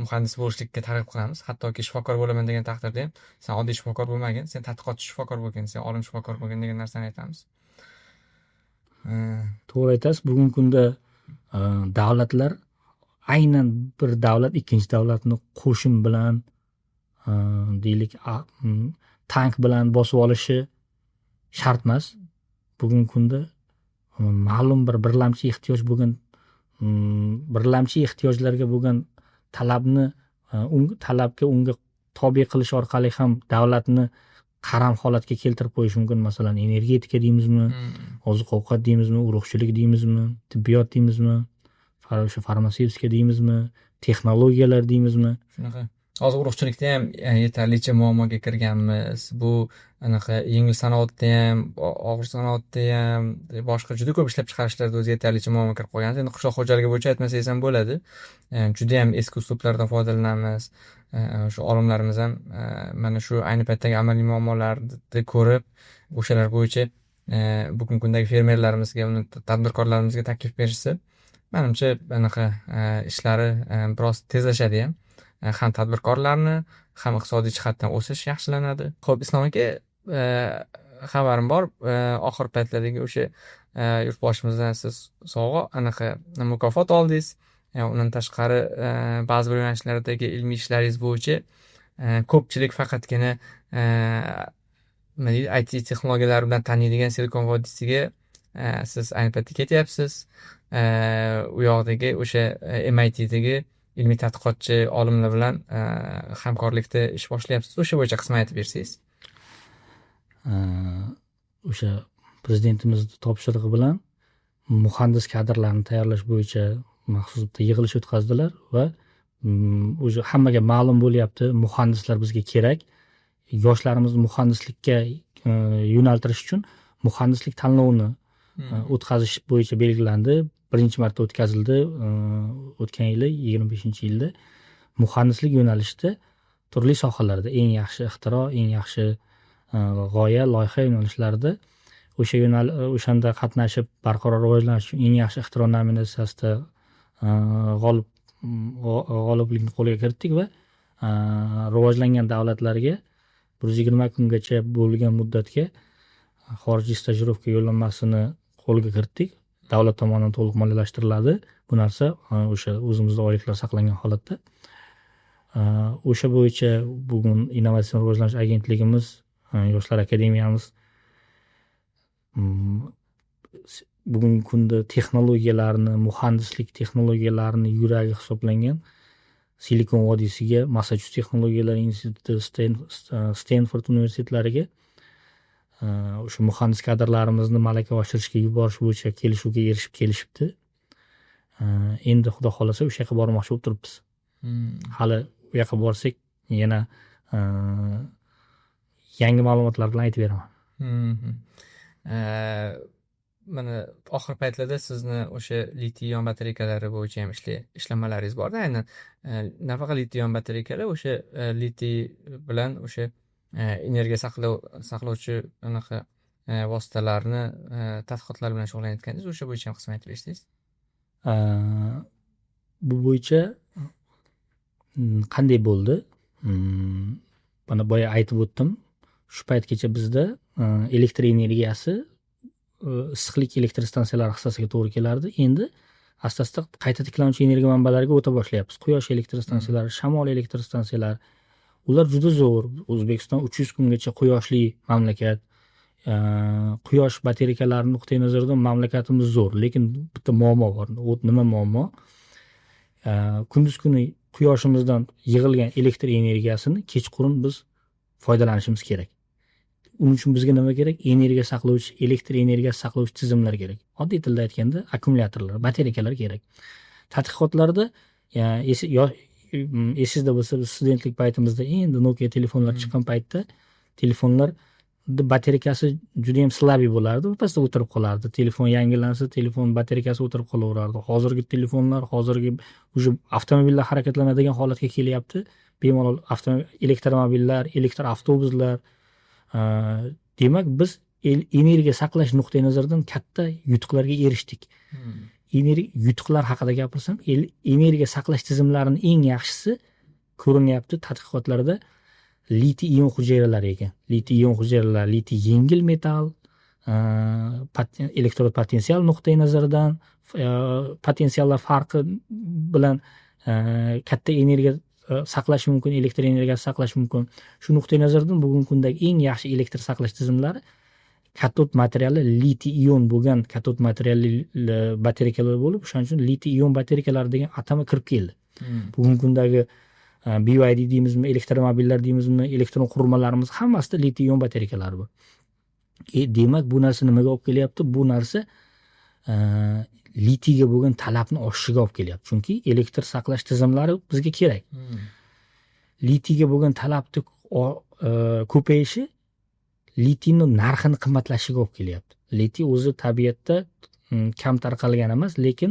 muhandis bo'lishlikka targ'ib qilamiz. Hattoki shifokor bo'laman degan taqdirda ham, "Sen oddiy shifokor bo'lmagin, sen tadqiqotchi shifokor bo'lgin, sen olim shifokor bo'lgin", degan narsani aytamiz. To'g'ri aytasiz. Bugungi kunda davlatlar, aynan bir davlat ikkinchi davlatni qo'shin bilan, deylik, tank bilan bosib olishi shart emas. Bugungi kunda ma'lum bir birlamchi ehtiyoj bo'lgan, birlamchi ehtiyojlarga bo'lgan talabni, talabga unga tobe qilish orqali ham davlatni qaram holatga keltirib qo'yish mumkin. Masalan, energetika deymizmi, oziq ovqat deymizmi, urug'chilik deymizmi, tibbiyot deymizmi, o'sha farmatsevtika deymizmi, texnologiyalar deymizmi. Shunaqa, hozir urug'chilikda ham yetarlicha muammoga kirganmiz. Bu anaqa yengil sanoatda ham, og'ir sanoatda ham, boshqa juda ko'p ishlab chiqarishlarda o'zi yetarlicha muammo kirib qolgan. Endi qishloq xo'jaligi bo'yicha aytmasangiz ham bo'ladi. Judayam eski uslublardan foydalanamiz. Shu olimlarimiz ham mana shu ayni paytdagi amaliy muammolarni ko'rib, o'shalar bo'yicha bugungi kundagi fermerlarimizga, uni tadbirkorlarimizga taklif berishsa, manimcha, anaqa ishlari biroz tezlashadi ham. Ham tadbirkorlarni, ham iqtisodiy jihatdan o'sish yaxshilanadi. Ho'p, Islom aka, xabarim bor, oxirgi paytlardagi o'sha yurtboshimizdan siz sovg'a, anaqa mukofot oldingiz. Undan tashqari, ba'zi bir yo'nalishlardagi ilmiy ishlaringiz bo'yicha ko'pchilik faqatgina, nima deydi, IT texnologiyalari bilan taniydigan Silikon vodiysiga siz ayni paytda ketyapsiz. U yoqdagi o'sha MITdagi ilmiy tadqiqotchi olimlar bilan hamkorlikda ish boshlayapsiz. O'sha bo'yicha qisman aytib bersangiz. O'sha prezidentimizni topshirig'i bilan muhandis kadrlarni tayyorlash bo'yicha maxsus bitta yig'ilish o'tkazdilar va уже hammaga ma'lum bo'lyapti, muhandislar bizga kerak. Yoshlarimizni muhandislikka yo'naltirish uchun muhandislik tanlovini o'tkazish bo'yicha belgilandi. Birinchi marta o'tkazildi o'tgan yili, 25-yilda. Muhandislik yo'nalishida turli sohalarda eng yaxshi ixtiro, eng yaxshi g'oya, loyiha yo'nalishlarida o'sha o'shanda qatnashib, barqaror rivojlanish uchun eng yaxshi ixtiro nominatsiyasida g'oliblikni qo'lga kiritdik va rivojlangan davlatlarga 120 kungacha bo'lgan muddatga xorijiy stajirovka yo'llanmasini qo'lga kiritdik. Davlat tomonidan to'liq moliyalashtiriladi bu narsa, o'sha o'zimizda oyliklar saqlangan holatda. O'sha bo'yicha bugun Innovatsion rivojlanish agentligimiz, Yoshlar akademiyamiz bugungi kunda texnologiyalarni, muhandislik texnologiyalarini yuragi hisoblangan Silikon vodiysiga, Massachusets texnologiyalar instituti, Stenford universitetlariga o'sha muhandis kadrlarimizni malaka oshirishga yuborish bo'yicha kelishuvga erishib kelishibdi. Endi xudo xohlasa, o'sha yoqqa bormoqchi bo'lib turibmiz. Hali u yoqqa borsak, yana yangi ma'lumotlar bilan aytib beraman. Mana oxirgi paytlarda sizni o'sha litiy ion batareykalari bo'yicha ham ishlamalaringiz borda. Aynan nafaqat litiy ion batareykalar, o'sha litiy bilan o'sha energiya saqlovchi anaqa vositalarni tadqiqotlari bilan shug'ullanayotgandingiz. O'sha bo'yicha ham qisman aytib bersangiz. Bu bo'yicha qanday bo'ldi? Mana boya aytib o'tdim. Shu paytgacha bizda elektr energiyasi issiqlik elektr stansiyalari hissasiga to'g'ri kelardi. Endi asta asta qayta tiklanuvchi energiya manbalariga o'ta boshlayapmiz. Quyosh elektr stansiyalari, shamol elektr stansiyalari, ular juda zo'r. O'zbekiston 300 kungacha quyoshli mamlakat. Quyosh batareykalari nuqtai nazaridan mamlakatimiz zo'r, lekin bitta muammo bor. U nima muammo? Kunduz kuni quyoshimizdan yig'ilgan elektr energiyasini kechqurun biz foydalanishimiz kerak. Uning uchun bizga nima kerak? Energiya saqlovchi, elektr energiyasi saqlovchi tizimlar kerak. Oddiy tilda aytganda, akkumulyatorlar, batareykalar kerak. Tadqiqotlarda, esingizda bo'lsa, biz studentlik paytimizda endi Nokia telefonlar chiqqan paytda telefonlar batareykasi juda yam слабый bo'lardi, birpasda o'tirib qolardi. Telefon yangilansa, telefon batareykasi o'tirib qolaverardi. Hozirgi telefonlar, hozirgi уже avtomobillar harakatlanadigan holatga kelyapti. Bemalol elektromobillar, elektr avtobuslar. Demak, biz energiya saqlash nuqtai nazaridan katta yutuqlarga erishdik. Yutuqlar haqida gapirsam, energiya saqlash tizimlarining eng yaxshisi ko'rinyapti tadqiqotlarda litiy ion hujayralari ekan. Litiy ion hujayralari, litiy yengil metall, elektrod potensial nuqtai nazaridan, potensiallar farqi bilan katta energiya saqlash mumkin, elektr energiyasi saqlash mumkin. Shu nuqtai nazardan bugungi kundagi eng yaxshi elektr saqlash tizimlari katod materiali litiy ion bo'lgan katod materialli batareykalar bo'lib, o'shaning uchun litiy ion batareykalari degan atama kirib keldi. Bugungi kundagi BYD deymizmi, elektromobillar deymizmi, elektron qurilmalarimiz hammasida litiy ion batareykalari bor. Demak, bu narsa nimaga olib kelyapti? Bu narsa litiyga bo'lgan talabni oshishiga olib kelyapti. Chunki elektr saqlash tizimlari bizga kerak. Litiyga bo'lgan talabni ko'payishi litiyni narxini qimmatlashishiga olib kelyapti. Litiy o'zi tabiatda kam tarqalgan emas, lekin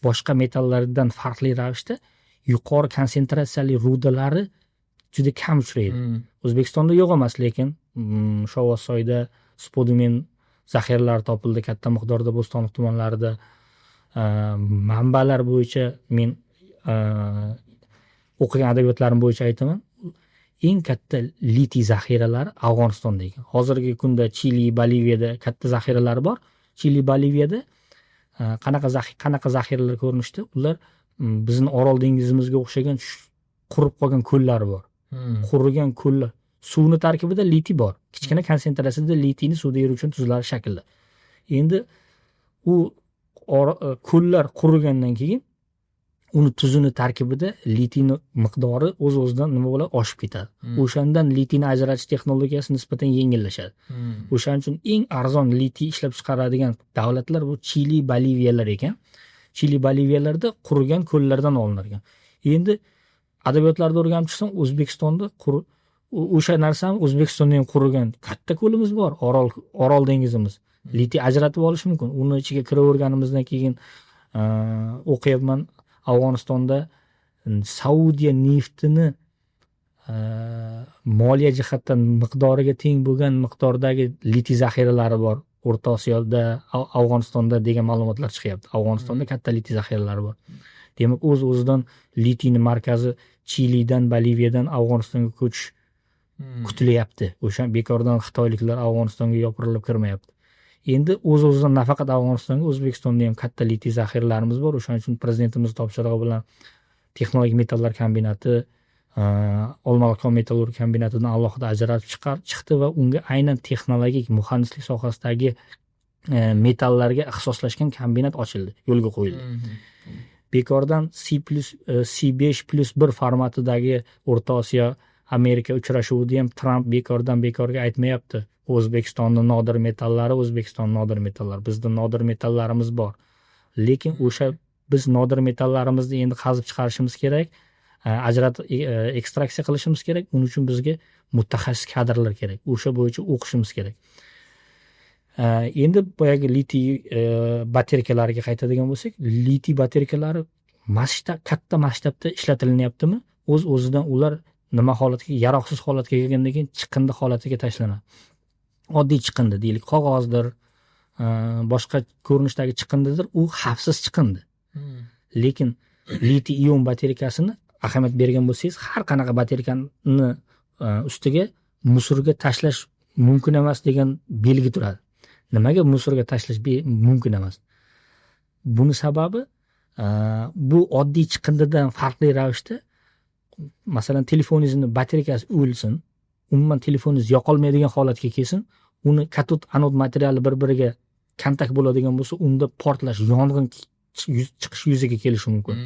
boshqa metallardan farqli ravishda yuqori konsentratsiyali rudalari juda kam uchraydi. O'zbekistonda yo'q emas, lekin Shovvozsoyda spodumen zaxiralari topildi katta miqdorda, Bo'stonliq tumanlarida. Manbalar bo'yicha men o'qigan adabiyotlarim bo'yicha aytaman, eng katta litiy zaxiralari Afg'onistonda ekan. Hozirgi kunda Chili, Boliviyada katta zaxiralari bor. Chili, Boliviyada Qanaqa zaxiralar ko'rinishda? Ular bizni Orol dengizimizga o'xshagan qurib qolgan ko'llar bor. Qurigan ko'llar, suvni tarkibida litiy bor, kichkina konsentratsiyada litiyni suvda eruvchan tuzlari shaklida. Endi u ko'llar qurigandan keyin uni tuzini tarkibida litiyni miqdori o'z o'zidan nima bo'ladi, oshib ketadi. O'shandan litiyni ajratish texnologiyasi nisbatan yengillashadi. O'shaning uchun eng arzon litiy ishlab chiqaradigan davlatlar bu Chili, Boliviyalar ekan. Chili, Boliviyalarda qurigan ko'llardan olinar ekan. Endi adabiyotlarda o'rganib chiqsam, O'zbekistonda o'sha narsani, O'zbekistonda ham qurigan katta ko'limiz bor, Orol dengizimiz. Litiy ajratib olish mumkin. Uni ichiga kiraverganimizdan keyin o'qiyapman, Afg'onistonda Saudiya neftini moliya jihatdan miqdoriga teng bo'lgan miqdordagi litiy zaxiralari bor O'rta Osiyoda, Afg'onistonda degan ma'lumotlar chiqyapti. Afg'onistonda katta litiy zaxiralari bor. Demak, o'z o'zidan litiyni markazi Chilidan, Boliviyadan Afg'onistonga ko'chish kutilyapti. O'sha bekordan xitoyliklar Afg'onistonga yopirilib kirmayapti. Endi o'z o'zidan nafaqat Afg'onistonga, O'zbekistonda ham katta litiy zaxiralarimiz bor. O'shaning uchun prezidentimiz topshirig'i bilan texnologik metallar kombinati Olmaliq kon metallurgiya kombinatidan alohida ajratib chiqdi va unga aynan texnologik muhandislik sohasidagi metallarga ixtisoslashgan kombinat ochildi, yo'lga qo'yildi. Bekordan C plus C5+1 formatidagi O'rta Osiyo, Amerika uchrashuvida ham Tramp bekordan bekorga aytmayapti: O'zbekistonni nodir metallari, O'zbekiston nodir metallari. Bizda nodir metallarimiz bor, lekin o'sha biz nodir metallarimizni endi qazib chiqarishimiz kerak, ajratib ekstraksiya qilishimiz kerak. Uning uchun bizga mutaxassis kadrlar kerak, o'sha bo'yicha o'qishimiz kerak. Endi boyagi litiy batareykalariga qaytadigan bo'lsak, litiy batareykalari masshtab, katta masshtabda ishlatilyaptimi, o'z o'zidan ular nima holatga, yaroqsiz holatga kelgandan keyin chiqindi holatiga tashlanadi. Oddiy chiqindi deylik, qog'ozdir, boshqa ko'rinishdagi chiqindidir, u xavfsiz chiqindi. Lekin litiy ion batareykasini ahamiyat bergan bo'lsangiz, har qanaqa batareykani ustiga "мусор ga tashlash mumkin emas" degan belgi turadi. Nimaga мусор ga tashlash mumkin emas? Buni sababi bu oddiy chiqindidan farqli ravishda, masalan, telefoningizni batareykasi o'lsin, umuman telefoningiz yoqolmaydigan holatga kelsin, uni katod, anod materiali bir biriga kontakt bo'ladigan bo'lsa, unda portlash, yong'in chiqish yuzaga kelishi mumkin.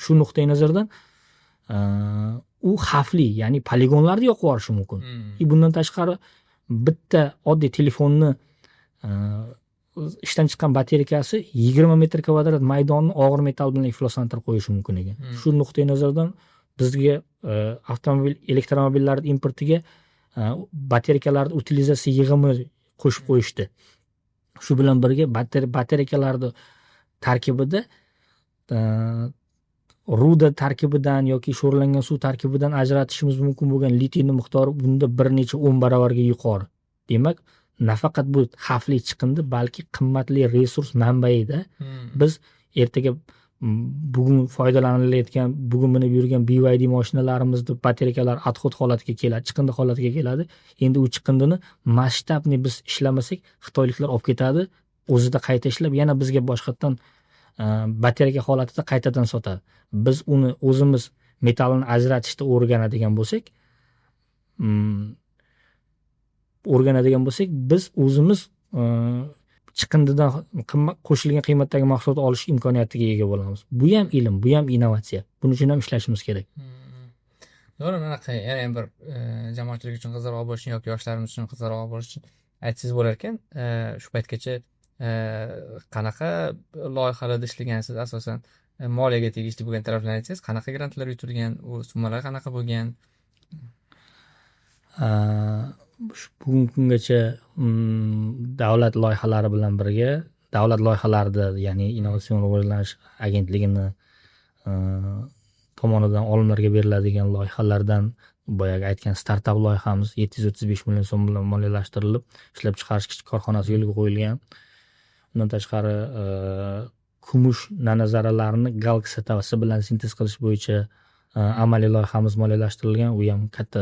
Shu nuqtai nazardan u xavfli, ya'ni poligonlarni yoqib yuborishi mumkin. И bundan tashqari bitta oddiy telefonni ishdan chiqqan batareykasi 20 metr kvadrat maydonni og'ir metall bilan ifloslantirib qo'yishi mumkin ekan. Shu nuqtai nazardan bizga avtomobil, elektromobillarni importiga batareykalarni utilizatsiya yig'imi qo'shib qo'yishdi. Shu bilan birga batareykalarni tarkibida ruda tarkibidan yoki sho'rlangan suv tarkibidan ajratishimiz mumkin bo'lgan litiyni miqdori bunda bir necha o'n baravarga yuqori. Demak, nafaqat bu xavfli chiqindi, balki qimmatli resurs manbaida. Biz ertaga bugun foydalanilayotgan, bugun minib yurgan BYD mashinalarimizni batareykalari отход holatiga keladi, chiqindi holatiga keladi. Endi u chiqindini масштабный biz ishlamasak, xitoyliklar olib ketadi, o'zida qayta ishlab, yana bizga boshqatdan batareyka holatida qaytadan sotadi. Biz uni o'zimiz metallini ajratishni o'rganadigan bo'lsak, biz o'zimiz chiqindidan qimmat, qo'shilgan qiymatdagi mahsulot olish imkoniyatiga ega bo'lamiz. Bu ham ilm, bu ham innovatsiya, buning uchun ham ishlashimiz kerak. To'g'ri, bunaqa yana ham bir jamoatchilik uchun qiziqroq bo'lishi yoki yoshlarimiz uchun qiziqroq bo'lishi uchun aytsangiz bo'lar ekan, shu paytgacha qanaqa loyihalarda ishlagansiz? Asosan moliyaga tegishli bo'lgan taraflarni aytsangiz, qanaqa grantlar yutilgan, u summalar qanaqa bo'lgan? Shu bugungi kungacha davlat loyihalari bilan birga, davlat loyihalarida, ya'ni Innovatsion rivojlanish agentligini tomonidan olimlarga beriladigan loyihalardan boyagi aytgan startap loyihamiz 735 million so'm bilan moliyalashtirilib, ishlab chiqarish kichik korxonasi yo'lga qo'yilgan. Undan tashqari kumush nanozarralarini gal kislotasi bilan sintez qilish bo'yicha amaliy loyihamiz moliyalashtirilgan. U ham katta,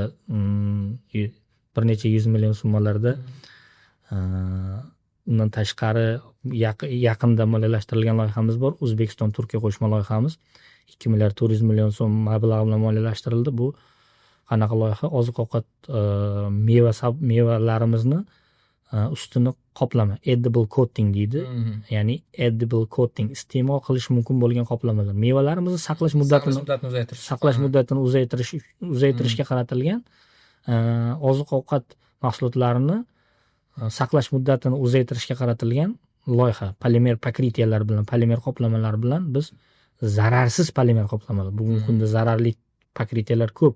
bir necha yuz million summalarda. Undan tashqari yaqinda moliyalashtirilgan loyihamiz bor, O'zbekiston Turkiya qo'shma loyihamiz 2 milliard 400 million so'm mablag' bilan moliyalashtirildi. Bu qanaqa loyiha? Oziq ovqat, meva mevalarimizni ustini qoplama, edible coating deydi. Ya'ni edible coating, iste'mol qilish mumkin bo'lgan qoplamalar, mevalarimizni saqlash muddatini saqlash muddatini uzaytirish, saqlash muddatini uzaytirishga qaratilgan, oziq ovqat mahsulotlarini saqlash muddatini uzaytirishga qaratilgan loyiha. Polimer покрытия lar bilan, polimer qoplamalar bilan biz, zararsiz polimer qoplamalar, bugungi kunda zararli покрытия lar ko'p,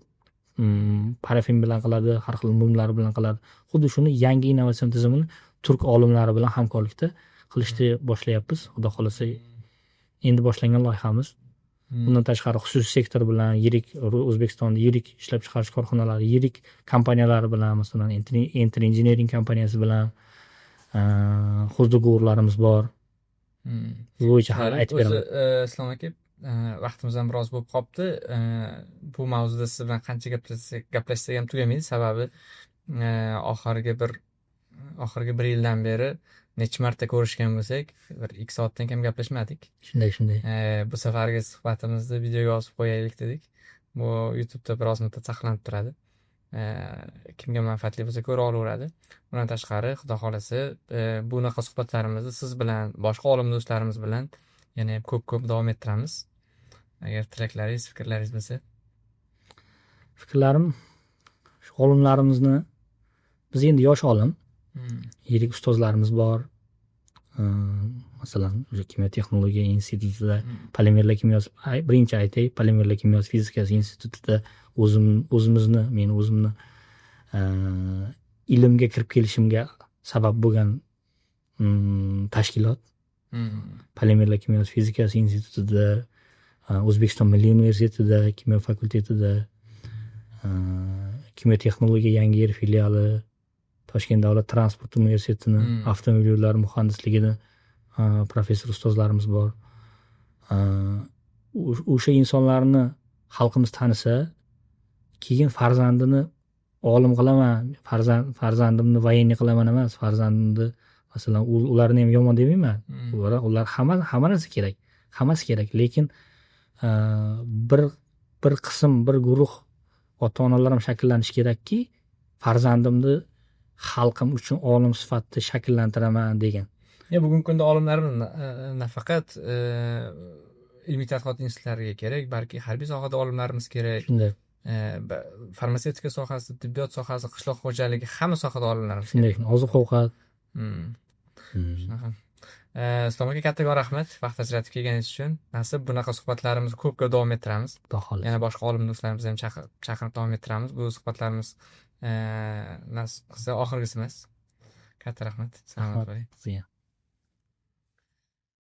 parafin bilan qiladi, har xil mumlar bilan qiladi. Xuddi shuni yangi innovatsion tizimini turk olimlari bilan hamkorlikda qilishni boshlayapmiz, xudo xohlasa, endi boshlangan loyihamiz. Bundan tashqari, xususiy sektor bilan, yirik O'zbekistonda yirik ishlab chiqarish korxonalari, yirik kompaniyalari bilan, masalan, Enter Engineering kompaniyasi bilan договор larimiz bor. Bu bo'yicha hali aytib O'zi beraman. Islom aka, vaqtimiz ham biroz bo'lib qolibdi. Bu mavzuda siz bilan qancha gaplashsak ham tugamaydi, sababi oxirgi bir yildan beri necha marta ko'rishgan bo'lsak, 1-2 soatdan kam gaplashmadik. Shunday. Bu safargi suhbatimizni videoga yozib qo'yaylik dedik. Bu YouTubeda biroz muddat saqlanib turadi. Kimga manfaatli bo'lsa, ko'ra olaveradi. Undan tashqari, xudo xohlasa, bunaqa suhbatlarimizni siz bilan, boshqa olim do'stlarimiz bilan yana ham ko'p ko'p davom ettiramiz. Agar tilaklaringiz, fikrlaringiz bo'lsa. Fikrlarim shu, olimlarimizni, biz endi yosh olim, yirik ustozlarimiz bor. Masalan, o'sha kimyo texnologiya institutida, polimerlar kimyosi, birinchi aytay, polimerlar kimyosi fizikasi institutida o'zim, o'zimizni, meni o'zimni ilmga kirib kelishimga sabab bo'lgan tashkilot. Polimerlar kimyosi fizikasi institutida, O'zbekiston Milliy universitetida kimyo fakultetida, kimyo texnologiya Yangiyer filiali, Toshkent davlat transport universitetini avtomobil yo'llari muhandisligini professor ustozlarimiz bor. O'sha insonlarni xalqimiz tanisa, keyin farzandini olim qilaman, farzandimni военный qilaman emas, farzandimni, masalan, ularni ham yomon demayman. Ular hamma narsa kerak, hammasi kerak, lekin bir qism, bir guruh ota onalar ham shakllanishi kerakki, farzandimni xalqim uchun olim sifatida shakllantiraman degan. Ya, bugungi kunda olimlarimiz nafaqat ilmiy tadqiqot institutlariga kerak, balki harbiy sohada olimlarimiz kerak. Shunday. Farmatsevtika sohasi, tibbiyot sohasi, qishloq xo'jaligi, hamma sohada olimlarimiz. Shunday, oziq ovqat. Shunaqa. Islom aka, kattakon rahmat vaqt ajratib kelganingiz uchun. Nasib, bunaqa suhbatlarimizni ko'p ko'p davom ettiramiz. Xudo xohlasa. Yana boshqa olim do'stlarimizni ham chaqirib davom ettiramiz. Bu suhbatlarimiz nasib qilsa oxirgisi emas. Katta rahmat. Salomat Rahmat bo'ling. sizga.